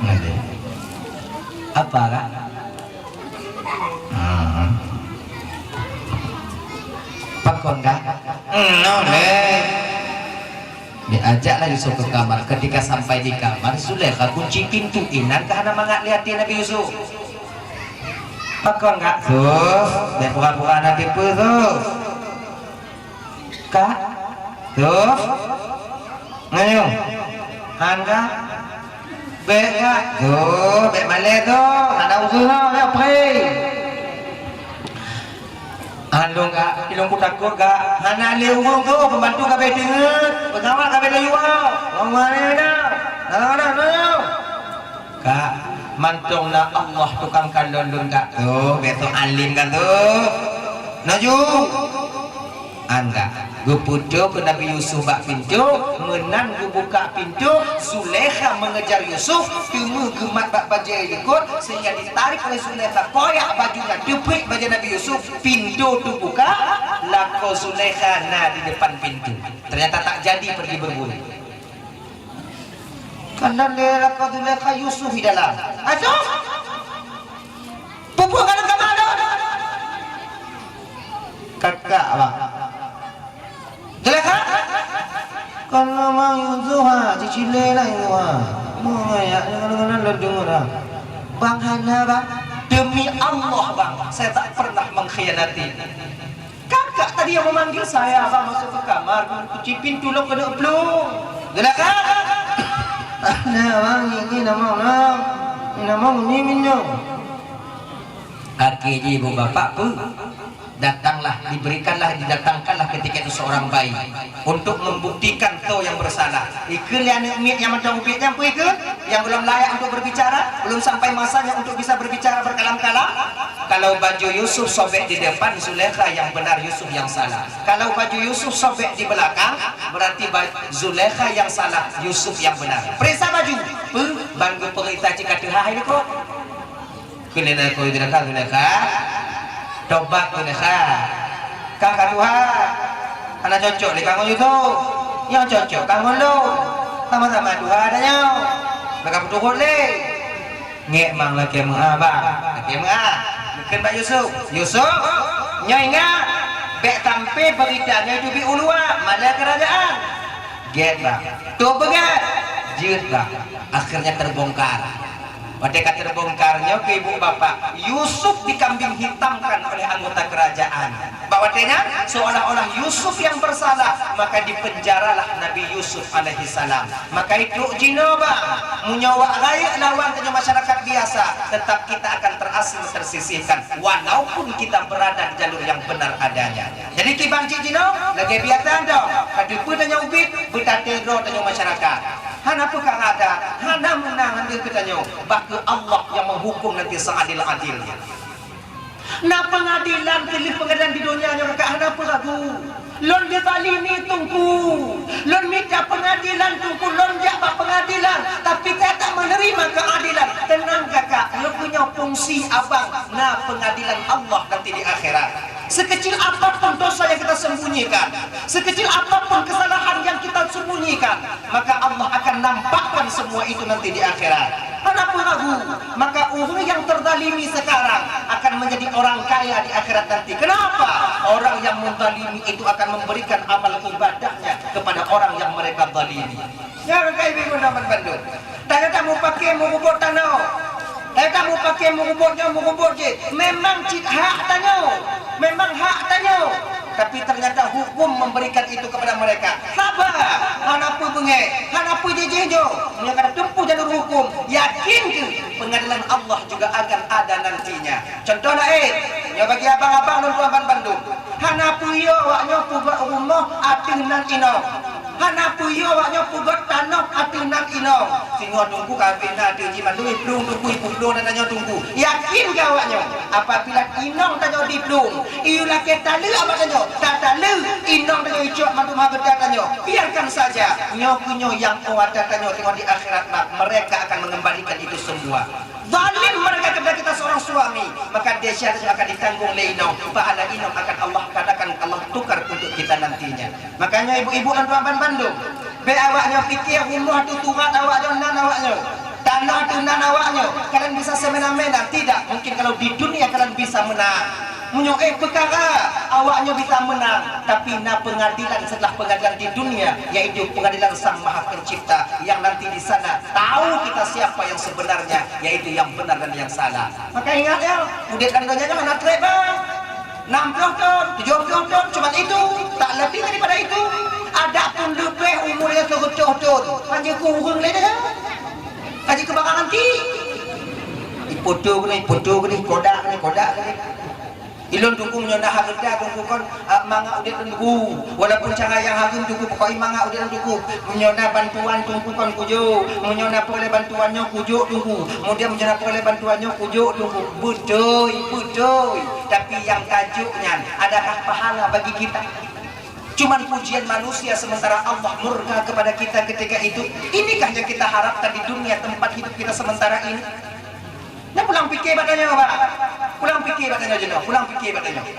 Ngilu. Apa, Kak? Ah. Pakon, Kak? Noleh. Diajaklah Yusuf ke kamar. Ketika sampai di kamar, Zulaikha kunci pintu. Inan ka hana mangat lé até Nabi Yusuf. Pakon, Kak? Sus, bèk pura-pura na tipe, Sus. Kak? Sus? Ngayuh? Han ka? Bèk ka? Tuh, bèk malèe tuh. Hana usaha, bèk pré. Han lôn ka, ilôn kutakot ka. Hana lé ureueng tuh, pembantu ka bèk deungeut. Peungawal ka bèk deungeut. Ngomong aneh dah. Nah, nah, nah. Ka, mantong na Allah tukang kalon lôn ka. Tuh, bèk tuh alim ka tuh. Naju. Angga, geupeutoe keu Nabi Yusuf bak pintoe, meunan geubuka pintoe, Zulaikha mengejar Yusuf, teuma geumat bak bajèe likot, sehingga ditarik oleh Zulaikha, koyak baju nyan, teupriek bajèe Nabi Yusuf, pintoe teubuka, lakoe Zulaikha na di depan pintu. Ternyata tak jadi pergi berburu. Kana lé lakoe Zulaikha Yusuf di dalam. Aduh! Peue-peue ka lôn kama lôn? Kakak, Bang. Zulaikha? Kana Bang Yusuf, ha, cicilé lah Yusuf, ha. Meungayak, jangan-jangan lôn deungoe, ha. Bang, hana, Bang. Demi Allah, Bang, saya tak pernah mengkhianati. Kakak tadi yang memanggil saya, Abang, masuk ke kamar, kunci pintu lom keuneuk plueng. Zulaikha! Nah, Bang, ini nama orang. Ini nama ini minum. Akhé jih ibu bapak pun datanglah, diberikanlah, didatangkanlah ketika itu seorang bayi untuk membuktikan toh yang bersalah. Ikheun lé aneuk miet nyang mantong ubit nyan peue ikheun? Yang belum layak untuk berbicara, belum sampai masanya untuk bisa berbicara berkalam-kalam. Kalau baju Yusuf sobek di depan, Zulaikha yang benar, Yusuf yang salah. Kalau baju Yusuf sobek di belakang, berarti ba-, Zulaikha yang salah, Yusuf yang benar. Periksa baju. Peue? Ban geupeuriksa cit ka teuhah hai kok. Kheun lé lakoe Zulaikha, Zulaikha. Tobat Zulaikha. Ka, ka tuha. Hana cocok lé ka ngon Yusuf. Nyang cocok ka ngon lôn. Sama-sama tuha tanyoe. Bèk ka peuturot lé. Ngek mang lakèe meu'ah, Bang. Lakèe meu'ah. Geukheun bak Yusuf. Yusuf, nyoe ingat, bèk sampé beurita nyoe teubiet u luwa, malèe keurajeuen. Gèt, Bang. Tuh beugèt. Jeuet, Bang. Akhirnya terbongkar. Watèe ka terbongkar nyoe keu ibu bapak, Yusuf dikambing hitamkan oleh anggota kerajaan. Bak watèe nyan, seolah-olah Yusuf yang bersalah, maka dipenjaralah Nabi Yusuf alaihissalam. Maka itrok jinoe bang, meunyoe wak rayeuk lawan tanyoe masyarakat biasa, tetap kita akan terasing tersisihkan, walaupun kita berada di jalur yang benar adanya. Jadi kiban cit jinoe, lagèe biasa dong, ka teupeue tanyoe ubit, beutaté droe tanyoe masyarakat. Hana peukara that, hana meunang han deuh keu tanyoe, bah kheueh Allah nyang meuhuköm nanti seuadil-adil. Na peungadilan, silih peungadilan di donya nyoe, kakak, hana peue ragu. Lôn dizalimi, Teungku. Lôn mita peungadilan, Teungku. Lôn jak bak peungadilan, tapi saya tak menerima keadilan. Tenang, kakak, lôn punya fungsi abang, na peungadilan Allah nanti di akhirat. Sekecil apapun dosa yang kita sembunyikan, sekecil apapun kesalahan yang kita sembunyikan, maka Allah akan nampakkan semua itu nanti di akhirat. Hana peue ragu, maka ureuëng yang terzalimi sekarang akan menjadi orang kaya di akhirat nanti. Kenapa? Orang yang menzalimi itu akan memberikan amal ibadahnya kepada orang yang mereka zalimi. Nyan ka ibu-ibu nyoe bandum. Tanyoe tamupaké meureubot tanoh. Tanyoe tamupaké meureubot nyoe, meureubot jih. Memang cit hak tanyoe. Memang hak tanyoe. Tapi ternyata hukum memberikan itu kepada mereka. Sabar. Hana peue beungéh. Hana peue jijih nyoe. Meunyoe ka tatempuh jalur hukum, yakin kheueh pengadilan Allah juga akan ada nantinya. Contoh laén, nyoe bagi abang-abang lôn tuan ban bandum. Hana peue yo awak nyoe peubuet rumoh ateueh nan inoe. Hana peue awak nyoe peugot tanoh ateueh nan inong. Singoh Teungku ka habéh na ateueh jih mandum, iplueng Teungku, iplueng nan tanyoe Teungku. Yakin keu awak nyoe, apabila inong tanyoe diplueng, iyue lakée taleuek abah tanyoe, tataleuek inong tanyoe icok mandum hareuta tanyoe. Biarkan saja, nyoe keuh nyoe nyang 'oh ata tanyoe singoh di akhirat, mak mereka akan mengembalikan itu semua. Zalim mereka kepada kita seorang suami, maka desya itu akan ditanggung lé inong, pahala inong akan Allah katakan Allah tukar untuk kita nantinya. Makanya ibu-ibu dan tuan-tuan bandum, bèk awak nyoe pikir rumoh tu turat awak nyoe nan awak nyoe, tanoh tu nan awak nyoe, kalian bisa semena-mena. Tidak, mungkin kalau di dunia kalian bisa menang. Meunyoe éh peukara awak nyoe bisa menang, tapi na pengadilan setelah pengadilan di dunia, yaitu pengadilan Sang Maha Pencipta, yang nanti di sana tahu kita siapa yang sebenarnya, yaitu yang benar dan yang salah. Maka ingat ya, udép lam donya nyoe hana trép bah. Enam puluh thon, tujuh puluh thon, cuma itu, tak lebih daripada itu. Adapun leubeh umur nyan seratus thon, hana kureueng lé deh. Kaji keubarangan ti. Ipoto keunoe, ipoto keunoe, kodak keunoe, kodak keunoe. Ilôn Teungku meunyoe na hareuta Teungku kon, ah, mangat udép lôn Teungku. Walaupun cara nyang hareuem Teungku, pokok mangat udép lôn Teungku. Meunyoe na bantuan Teungku kon kujok. Meunyoe na peureulee bantuan nyoe kujok Teungku. Kemudian meunyoe na peureulee bantuan nyoe kujok Teungku. Beutôi, beutôi. Tapi nyang tajok nyan, adakah pahala bagi kita? Cuman pujian manusia sementara Allah murka kepada kita ketika itu. Inikah yang kita harapkan di dunia tempat hidup kita sementara ini? Nyan pulang pike bak tanyoe, bah. Pulang pike bak tanyoe jinoe, pulang pike bak tanyoe.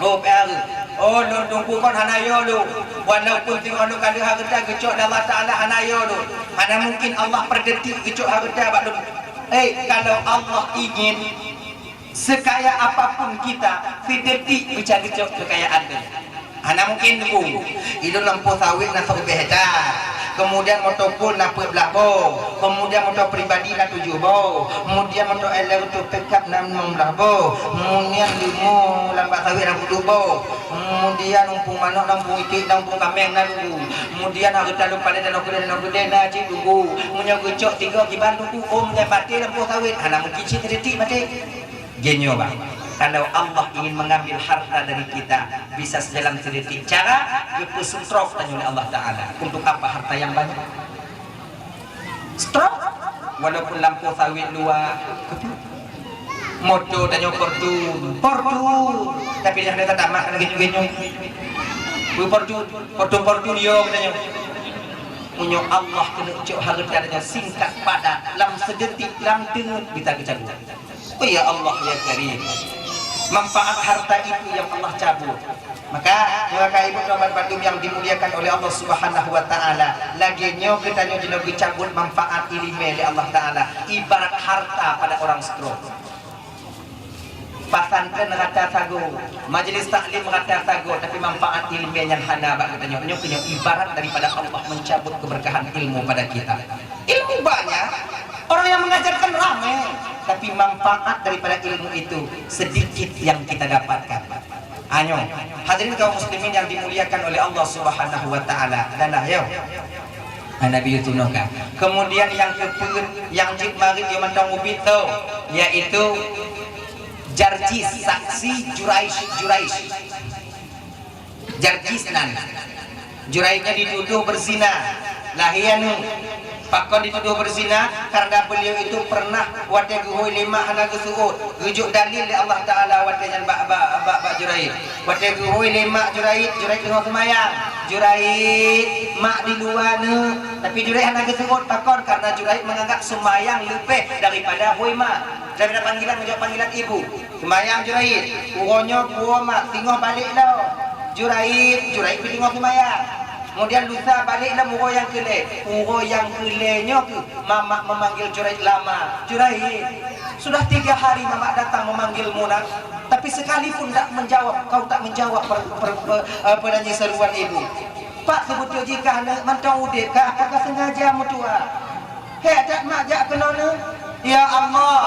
Oh, peuhara. Oh, lôn Teungku kon hana yo lôn. Walaupun singoh lôn ka lheueh hareuta geucok lé Allah Taala hana yo lôn. Hana mungkin Allah per detik geucok hareuta bak lôn. Eh, kalau Allah ingin, sekaya apapun kita, sidetik bisa geucok kekayaan lôn. Hana mungkin, Teungku. Ilôn lampôh sawét na siribèe hekta. Kemudian moto Pol na peuet blaih boh. Kemudian moto pribadi na tujoh boh. Kemudian moto L R tu pickup na limong blaih boh. Kemudian leumo lam bak sawét na peuduek boh. Kemudian umpung manok, na umpung iték, na umpung kaméng na, Teungku. Kemudian hareuta lôn paleng dan keudéh, dan keudéh na cit, Teungku. Meunyoe geucok tiga kiban, Teungku, oh, meunyoe maté lampôh sawét, hana mungkin cit sidetik maté. Geutanyoe, bah, kalau Allah ingin mengambil harta dari kita, bisa sejalan sidetik cara, geupeuseutôt tanyoe lé Allah Taala. Untuk apa harta yang banyak? Seutôt, walaupun lampôh sawét luwah, moto tanyoe Fortune, Fortune, tapi nyang hana tatamat kan geunyong-geunyong. Beu Fortune, Fortune, Fortune, yo, geutanyoe. Meunyoe Allah keuneuk cok hareuta tanyoe singkat padat, lam sidetik, lam teungeut, bisa geucabut. Oh ya Allah, ya Karim. Manfaat harta itu yang Allah cabut. Maka, maka ibu dan bapak yang dimuliakan oleh Allah Subhanahu wa Taala, lagèe nyoe geutanyoe jinoe geucabut manfaat ileumèe lé Allah Taala, ibarat harta pada orang stroke. Pesantren rata sagoe, majelis taklim rata sagoe, tapi manfaat ileumèe nyan hana bak geutanyoe. Nyoe keuh nyoe ibarat daripada Allah mencabut keberkahan ilmu pada kita. Ilmu banyak, orang yang mengajarkan ramai, tapi manfaat daripada ilmu itu sedikit yang kita dapatkan. Anyoe, hadirin kaum muslimin yang dimuliakan oleh Allah Subhanahu wa Taala. Dah lah, yo. Ah, Nabi Yusuf noh ka. Kemudian yang keupeuet, yang jeuet marit yo mantong ubit tu, yaitu Jarjis, saksi Juraij, Juraij. Jarjis nan. Juraij nyan dituduh berzina. Lahé aneuk. Pakon dituduh berzina? Karena beliau itu pernah watèe geuhôi lé mak hana geuseuôt. Geujok dalil lé Allah Taala watèe nyan bak, bak, bak, bak Juraij. Watèe geuhôi lé mak Juraij, Juraij teungoh seumayang. Juraij, mak di luwa neuk. Tapi Juraij hana geuseuôt. Pakon? Karena Juraij menganggap seumayang leubeh daripada hôi mak. Daripada panggilan, menjawab panggilan ibu. Seumayang Juraij, uroe nyoe puwoe mak, singoh balek lom. Juraij, Juraij pih teungoh seumayang. Kemudian lusa balek lom uroe nyang keu lhèe. Uroe nyang keu lhèe nyoe keuh mamak memanggil Juraij lama. Juraij, sudah tiga hari mamak datang memanggilmu nak, tapi sekalipun tak menjawab, kau tak menjawab per, per, per, eh, penyanyi seruan ibu. Pak, sebetul jih kah aneuk mantong udép kah, apakah sengaja meutuah? Hék that mak jak keunoe nyoe. Ya Allah,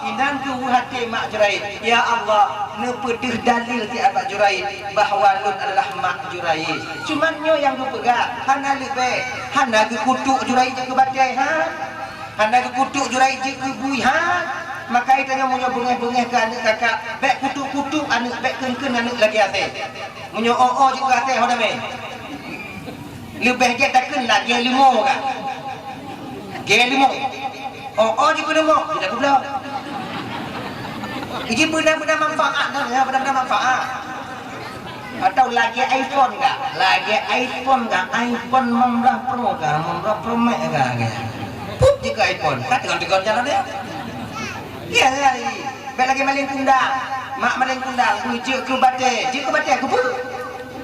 inan geuweueh até mak Juraij. Ya Allah, neupeudeuh dalil siat bak Juraij bahwa lôn adalah mak Juraij. Cuman nyoe nyang geupeugah, hana leubeh, hana geukutuk Juraij jeuet keu batèe, ha? Hana geukutuk Juraij jeuet keu bui, ha? Maka geutanyoe meunyoe beungèh-beungèh keu aneuk kakak, bèk kutuk-kutuk aneuk, bèk keun-keun aneuk lagèe asèe. Meunyoe o-o jeuet keu asèe, ho damé. Leubeh gét takheun lagèe leumo ka. Gét leumo. Oh, oh, jipeuleumok, tidak goblok. Iji beuna-beuna manfaat, nah, ya, beuna-beuna manfaat. Atau lagèe iPhone ka, lagèe iPhone ka, iPhone lima belas Pro ka, lima belas Pro Max ka, ka. Pup je ke iPhone, ka tegon-tegon jalan dia. Iya, iya, iya. Bèk lagèe maleng kundang. Mak maleng kundang, beuh, jeuet keu batèe, jeuet keu batèe, keu peue?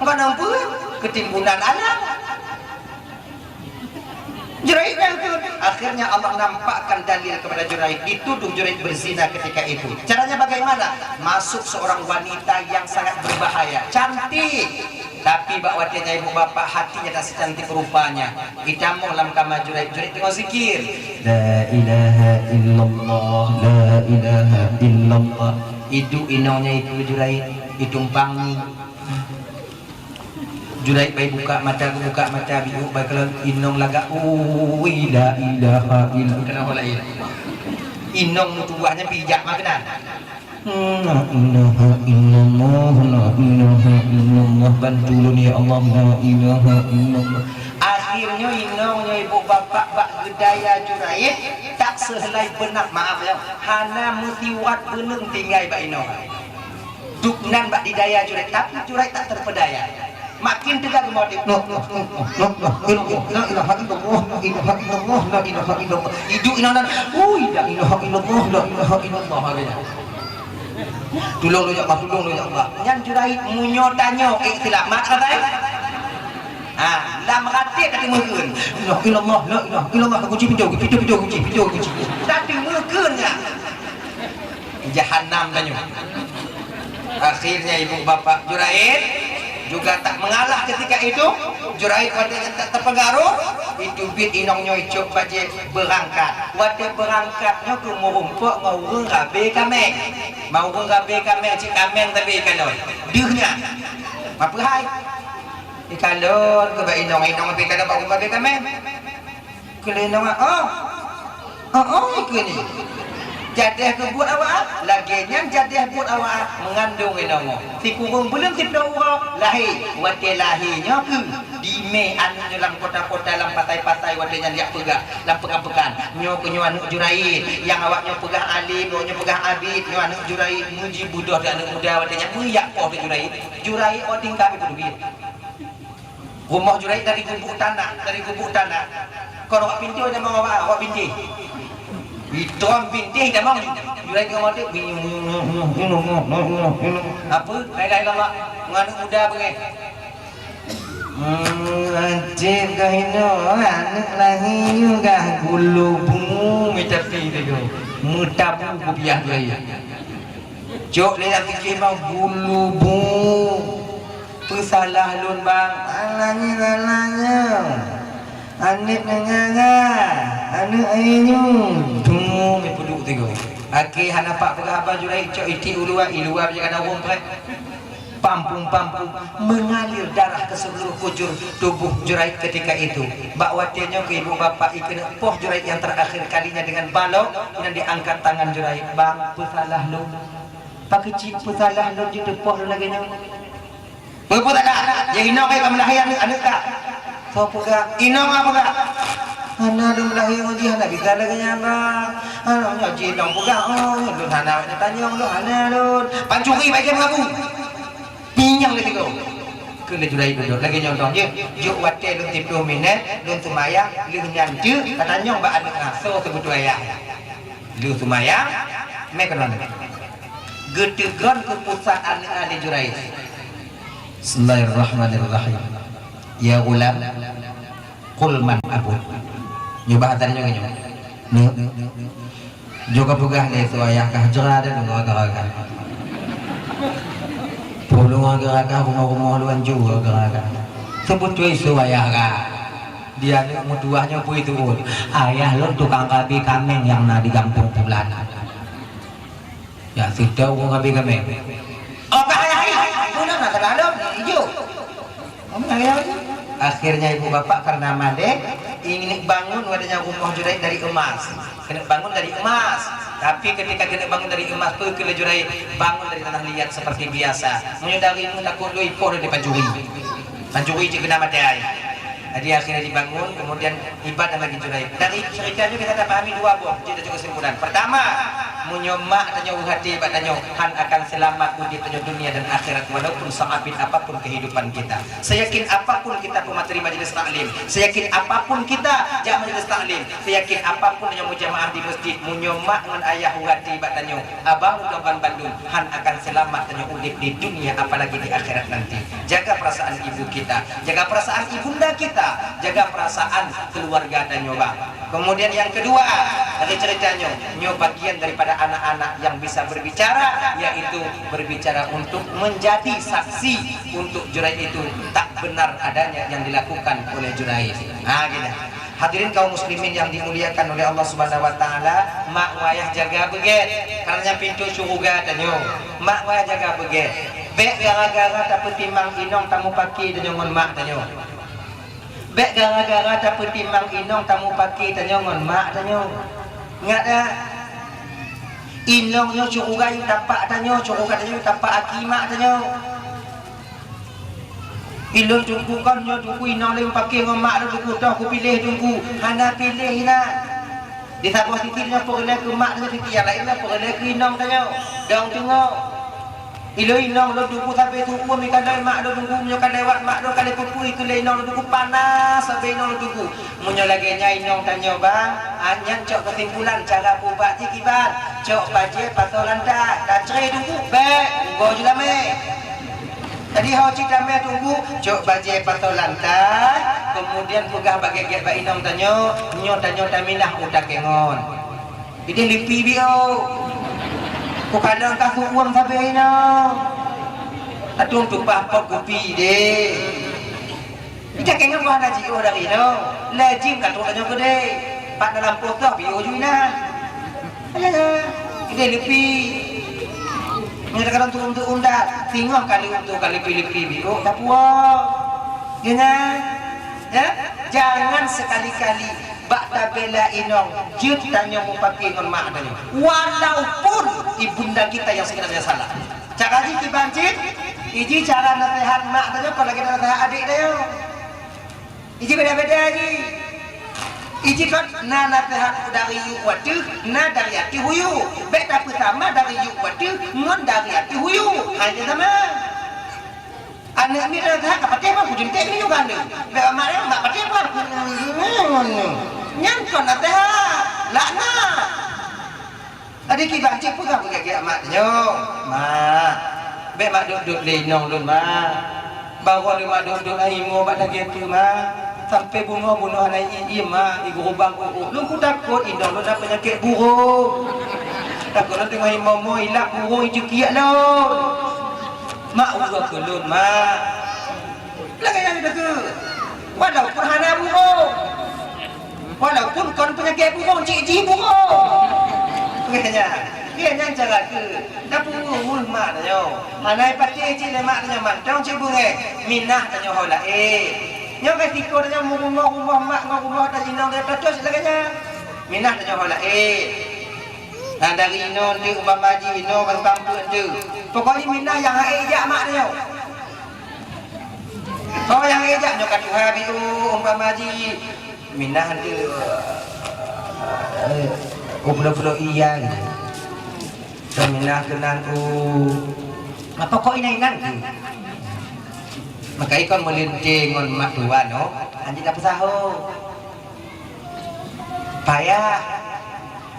Bukan peue, keu timbunan anak. Juraij nyang tu. Akhirnya Allah nampakkan dalil kepada Juraij, dituduh Juraij berzina ketika itu. Caranya bagaimana? Masuk seorang wanita yang sangat berbahaya, cantik. Tapi bak watèe nyan ibu bapak hatinya tak secantik rupanya. Itamong lam kama Juraij, Juraij teungoh zikir. La ilaha illallah, la ilaha illallah. Iduek inong nyan ikeue Juraij, itumpang. Juraij bai buka mata, buka mata biôh bai kalon inong lagak, ui, la ilaha illa-, keunan ho laén. Inong meutuwah nyan pijak mah keunan. La ilaha illallah, la ilaha illallah, bantu lôn ya Allah, la ilaha illallah. Akhirnya inong nyoe ibu bapak bak geudaya Juraij, tak seuhelai beunat, maaf ya, hana meusiwat beuneung tinggai bak inong. Dubnan bak didaya Juraij, tapi Juraij tak terpedaya. Makin teuga geumoe, "No, no, no, no, no, no, la ilaha illallah, la ilaha illallah, la ilaha illallah." Iduek inong nyan, "Ui, la ilaha illallah, la ilaha illallah," katanya. "Tulông lôn, ya Allah, tulông lôn, ya Allah." Nyan Juraij meunyoe tanyoe, eh, selamat, kata, eh. Ha, lam até ka teumeukeun. "La ilaha illallah, la ilaha illallah." Kunci pintoe, pintoe, pintoe, kunci, pintoe, kunci. Ka teumeukeun nyan. Jahannam tanyoe. Akhirnya ibu bapak Juraij juga tak mengalah ketika itu. Juraij watèe nyan tak terpengaruh, itu biet inong nyoe cok bajèe beurangkat. Watèe beurangkat nyoe keu meurumpok ngon ureueng rabe kaméng. Ma ureueng rabe kaméng, cit kaméng tapi ikalon. Deuh nyan. Ma peuhai. Ikalon keu bak inong, inong tapi ikalon bak ureueng rabe kaméng. Keu lheueh nyoe, oh. Oh, oh, ikeu ni. Jadeh keu buet awak, lagèe nyan jadeh buet awak meungandong inong. Sikureueng buleuen siplôh uroe lahé. Watèe lahé nyoe keuh dimé aneuk nyoe lam kota-kota, lam pasai-pasai, watèe nyan jak peugah lam peukan-peukan. Nyoe keuh nyoe aneuk Juraij, nyang awak nyoe peugah alim, awak nyoe peugah abid, nyoe aneuk Juraij, meuji beudôh di aneuk muda watèe nyan, meujak poh di Juraij. Juraij oh tinggai beudôh. Rumoh Juraij dari gubuk tanah, dari gubuk tanah. Kon awak pintoe nyang awak, awak bintéh. Itron bintéh nyang Juraij ngon mati. Apa? La ilaha illallah. Ngon aneuk muda beureh. Hmm, aneuk dah inoe, aneuk lahé juga gulu bungu mita pi tu. Meutabu kupiah Juraij. Cok lé lam pike bang bulu bu. Peusalah lôn bang. Alanya, alanya. Aneuk nenganga. Aneuk ayah nyu. Tumu mipuduk tigo. Akhé hana pak peugah haba Juraij cok iti uluwa, iluwa bijak kana ureueng preh. Pampung-pampung mengalir darah ke seluruh kujur tubuh Juraij ketika itu. Bak watèe nyoe keu ibu bapak ikeuneuk poh Juraij yang terakhir kalinya dengan balok dan diangkat tangan Juraij. Bang, peusalah lôn. Pakeucik peusalah lôn jiteupoh lôn lagèe nyoe. Peue peusalah? Ya inong ka meulahé aneuk, aneuk ka. Soe peugah? Inong ka peugah. Hana lôn meulahé ngon jih, hana bisa lagèe nyan, Bang. Hana, nyoe jih inong peugah, oh, lôn hana awak nyan tanyong, lôn hana lôn. Pancuri bak jih meungaku. Pinyang lé tigo. Keu laju laén duduk. Lagèe nyoe dong, jeuet. Jok watèe lôn siplôh minèt, lôn seumayang, lheueh nyan jeuet, ka tanyong bak aneuk nyan, soe seubeutôi ayah. Lheueh seumayang, mè keunoe. Geuteugon keu pusat aneuk nyan lé Juraij. Bismillahirrahmanirrahim. Ya ghulam, qul man abuk. Nyoe bahasa nyoe nyoe. Nyoe. Jok ka peugah lé su ayah kah jra dan ngon gara-gara. Puluh ngon gara-gara rumoh-rumoh luwan ju gara-gara. Seubeutôi su ayah kah. Di aneuk meutuwah nyoe peue tu'on. Ayah lôn tukang rabe kaméng nyang na di gampông Pulan. Ya, seuta ureueng rabe kaméng. Oh, ka ayah, ayah. Meunan na salah lôn, ijo. Akhirnya ibu bapak karena mandé, ingin bangun wadahnya rumah Juraij dari emas. Keuneuk bangun dari emas. Tapi ketika keuneuk bangun dari emas, peue keu lé Juraij, bangun dari tanah liat seperti biasa. Meunyoe dari nyoe takot lôn ipoh lôn dipancuri. Pancuri cit keunan maté ai. Jadi akhirnya dibangun, kemudian ibadah lagi Juraij. Dari cerita nyoe kita dapat pahami dua boh, jadi cukup kesimpulan. Pertama, meunyoe mak tanyoe hati bak tanyoe, han akan selamat udeb tanyoe dunia dan akhirat walaupun seabit apapun kehidupan kita. Seyakin apapun kita pemateri majelis taklim, seyakin apapun kita jak majelis taklim, seyakin apapun tanyoe mujamaah di masjid, meunyoe mak ngon ayah hati bak tanyoe, abang ngon bandum, han akan selamat tanyoe udeb di dunia apalagi di akhirat nanti. Jaga perasaan ibu kita, jaga perasaan ibunda kita, jaga perasaan keluarga tanyoe bang. Kemudian yang kedua, dari cerita nyoe, nyoe bagian daripada anak-anak yang bisa berbicara, yaitu berbicara untuk menjadi saksi untuk Juraij itu tak benar adanya yang dilakukan oleh Juraij. Ha, gitu. Hadirin kaum muslimin yang dimuliakan oleh Allah Subhanahu wa taala, mak wayah jaga beugét, karena pintu syuruga tanyoe. Mak wayah jaga beugét. Bék gara-gara tapeutimang inong tamupaki tanyoe ngon mak tanyoe. Bék gara-gara tapeutimang inong tamupaki tanyoe ngon mak tanyoe. Ingat ya, inong nyoe syuruga yue tapak tanyoe, syuruga tanyoe yue tapak aki mak tanyoe. Ilôn teungku kon nyoe teungku inong lé mupaki ngon mak lôn teungku toh kupiléh teungku. Hana piléh inan. Di saboh sisi nyoe peureulée keu mak tanyoe, sisi nyang laén nyoe peureulée keu inong tanyoe. Dong teungoh. Ilôn inong lôn teungku sabe tuwoe meukadoe mak lôn teungku, meunyoe ka lewat mak lôn ka lheueh peupui keu lé inong lôn teungku panas sabe inong lôn teungku. Meunyoe lagée nyan inong tanyoe bang, a nyan cok keusimpulan cara peuubat jih kiban. Cok bajée pasoe lantai, tacre teungku bék, ugoe ju lamé. Jadi ho cit damé teungku, cok bajée pasoe lantai, kemudian peugah bak gét-gét bak inong tanyoe, nyoe tanyoe taminah u takengon. Ideh lipi biôh. Kukalon ka su'uem sabe inong. Atong tumpah pot kupi deh. Ita kengah buah na jiôh dari inong. Lajim ka trok tanyoe keudeh. Pat dalam poh toh biôh ju inan. Alah, ideh lipi. Nyoe kadang turun tu undat. Singoh kali untuk kali lipi-lipi biôh tapuwoe. Ya nyan? Ya? Jangan sekali-kali bak tabela inong jeuet tanyoe mupaki ngon mak tanyoe, walaupun ibunda kita yang sebenarnya salah. Cara jih kiban cit, iji cara naseuhat mak tanyoe kon lagée naseuhat adék tanyoe. Iji beda-beda jih. Iji kon na naseuhat dari yub ateueh, na dari ateueh u yub. Bék tapeusama dari yub ateueh ngon dari ateueh u yub. Hana sama. Aneuk miet naseuhat ka patéh ban kujeuet minyueng keu aneuk. Bèk mak nyan, mak patéh ban. Nyan kon naseuhat, laknat. Adak kiban cit peugah bak gét-gét mak tanyoe, "Mak, bèk mak dot-dot lé inong lôn, Mak. Baroe lé mak dot-dot ai imoe bak lagèe peue, Mak? Sampoe bunoe-bunoe hana i-, i-, mak, igeurubang u-, u-, lôn kutakot inong lôn na peunyakét burông. Takot lôn teungoh imoe-moe ilap burông icukiek lôn." Mak uroe keu lôn, Mak. Lagèe nyan teuh. Walaupun hana burông. Walaupun kon peunyakét burông, cit jih burông. Lagèe nyan. Lagèe nyan cara keuh. Tapeuureueng mak tanyoe. Hana patéh cit lé mak tanyoe mantong cit beungèh. Minah tanyoe ho laén. Nyoe ka siko tanyoe meurumoh-rumoh mak ngon rumoh tajinong tanyoe tatos lagèe nyan. Minah tanyoe ho laén. Nah, dari inoe teuk umpama jih inoe ban sampeuet teuk. Pokok jih minah nyang hana ijak mak tanyoe. Oh, nyang ijak nyoe ka tuha biôh umpama jih minah teuk. Eh, oh, pulo-pulo iya gitu. Minah keunan u. Nah, pokok inan-inan tu. Maka ikon meulintèe ngon mak tuan, oh, anjing tak peusaho. Payah,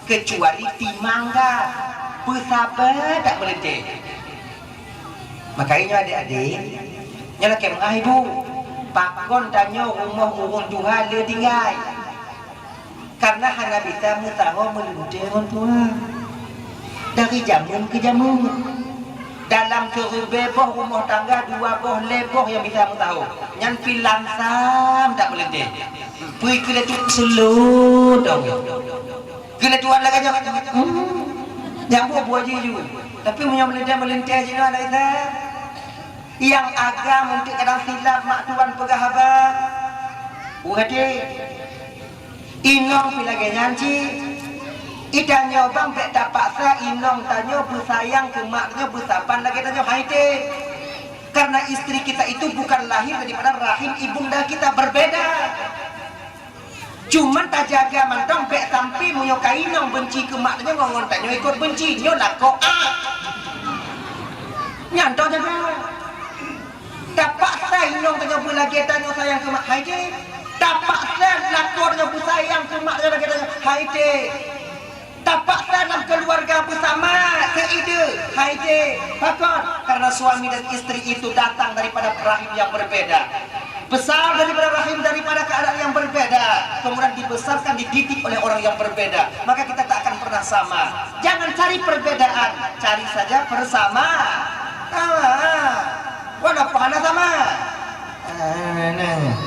keucuali timang ka, peusabe dak meulintèe. Maka nyoe adék-adék, nyoe lakèe meu'ah ibu, pakon tanyoe rumoh ureueng tuha le tinggai. Karena hana bisa meusaho meulintèe ngon tuha. Dari jameun keu jameun. Dalam keureubeue boh rumoh tangga, dua boh, lhèe boh nyang bisa meusaho. Nyan pih lansam dak meulintèe. Peue keu lé tu seulôt dong. Keu lé tuan lagèe nyoe. Hmm. Nyang buet-buet jih ju. Tapi meunyoe meulintèe-meulintèe jinoe aneuk Isa. Nyang agam untuk kadang silap mak tuan peugah haba. Ureueng até. Inong pih lagèe nyan cit. Itanyoe bang bèk tapaksa inong tanyoe beusayang keu mak tanyoe beusaban lagèe tanyoe hai teh. Karena istri kita itu bukan lahir daripada rahim ibunda kita, berbeda. Cuman tajaga mantong, bèk sampai meunyoe ka inong benci keu mak tanyoe ngon, ngon tanyoe ikot benci, nyoe lakoe. Nyan toh jaga. Tapaksa inong tanyoe beulagèe tanyoe sayang keu mak, hai deh. Tapaksa lakoe tanyoe beusayang keu mak tanyoe lagèe tanyoe, hai deh. Tapaksa lam keluarga beusama, seuide, hai deh. Pakon? Karena suami dan istri itu datang daripada rahim yang berbeda. Besar daripada rahim, daripada keadaan yang berbeda. Kemudian dibesarkan, dididik oleh orang yang berbeda. Maka kita tak akan pernah sama. Jangan cari perbedaan, cari saja persama. Ah, walaupun hana sama. Ah, nah.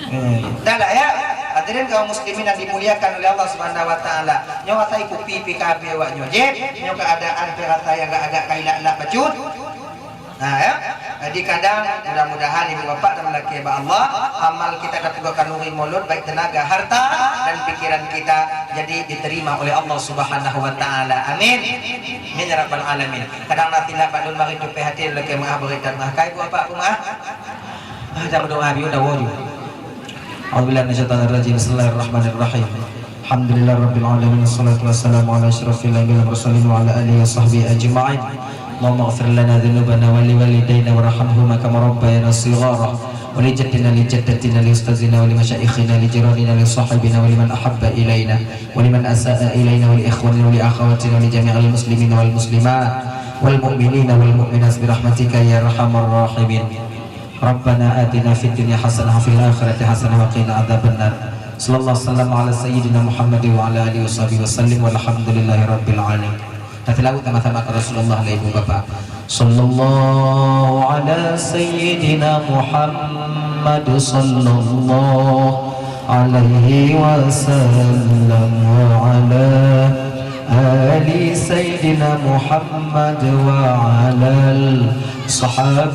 Eh, dah lah ya. Hadirin kaum muslimin yang dimuliakan oleh Allah Subhanahu wa taala. Nyoe asai kupi P K B awak nyoe. Jép, nyoe keadaan terasa yang agak-agak kailak-lak bacut. Nah, ya. Jadi kadang mudah-mudahan ibu bapak dan laki bak Allah, amal kita ka tugakan nuri mulut, baik tenaga, harta, dan pikiran kita jadi diterima oleh Allah Subhanahu wa taala. Amin. Amin ya rabbal alamin. Kadang na silap bak lôn, mari tupéh até lagèe meu'ah beurit dan meu'ah kai, buah pak peumaah. Ah, dah berdoa, biar dah wajib. أعوذ بالله من الشيطان الرجيم. بسم الله الرحمن الرحيم. الحمد لله رب العالمين، والصلاة والسلام على أشرف الأنبياء والمرسلين وعلى آله وصحبه أجمعين. اللهم اغفر لنا ذنوبنا ولوالدينا وارحمهما كما ربيانا صغارا، ولجدنا لجدتنا لأستاذنا ولمشايخنا لجيراننا لصاحبنا ولمن أحب إلينا ولمن أساء إلينا ولإخواننا ولأخواتنا ولجميع المسلمين والمسلمات والمؤمنين والمؤمنات برحمتك يا أرحم الراحمين. ربنا آتنا في الدنيا حسنة وفي الآخرة حسنة وقنا عذاب النار. صلى الله وسلم على سيدنا محمد وعلى آله وصحبه وسلم والحمد لله رب العالمين. Taseulaweuet sama-sama keu Rasulullah lé ibu bapak. صلى الله على سيدنا محمد صلى الله عليه وسلم وعلى آل سيدنا محمد وعلى الصحاب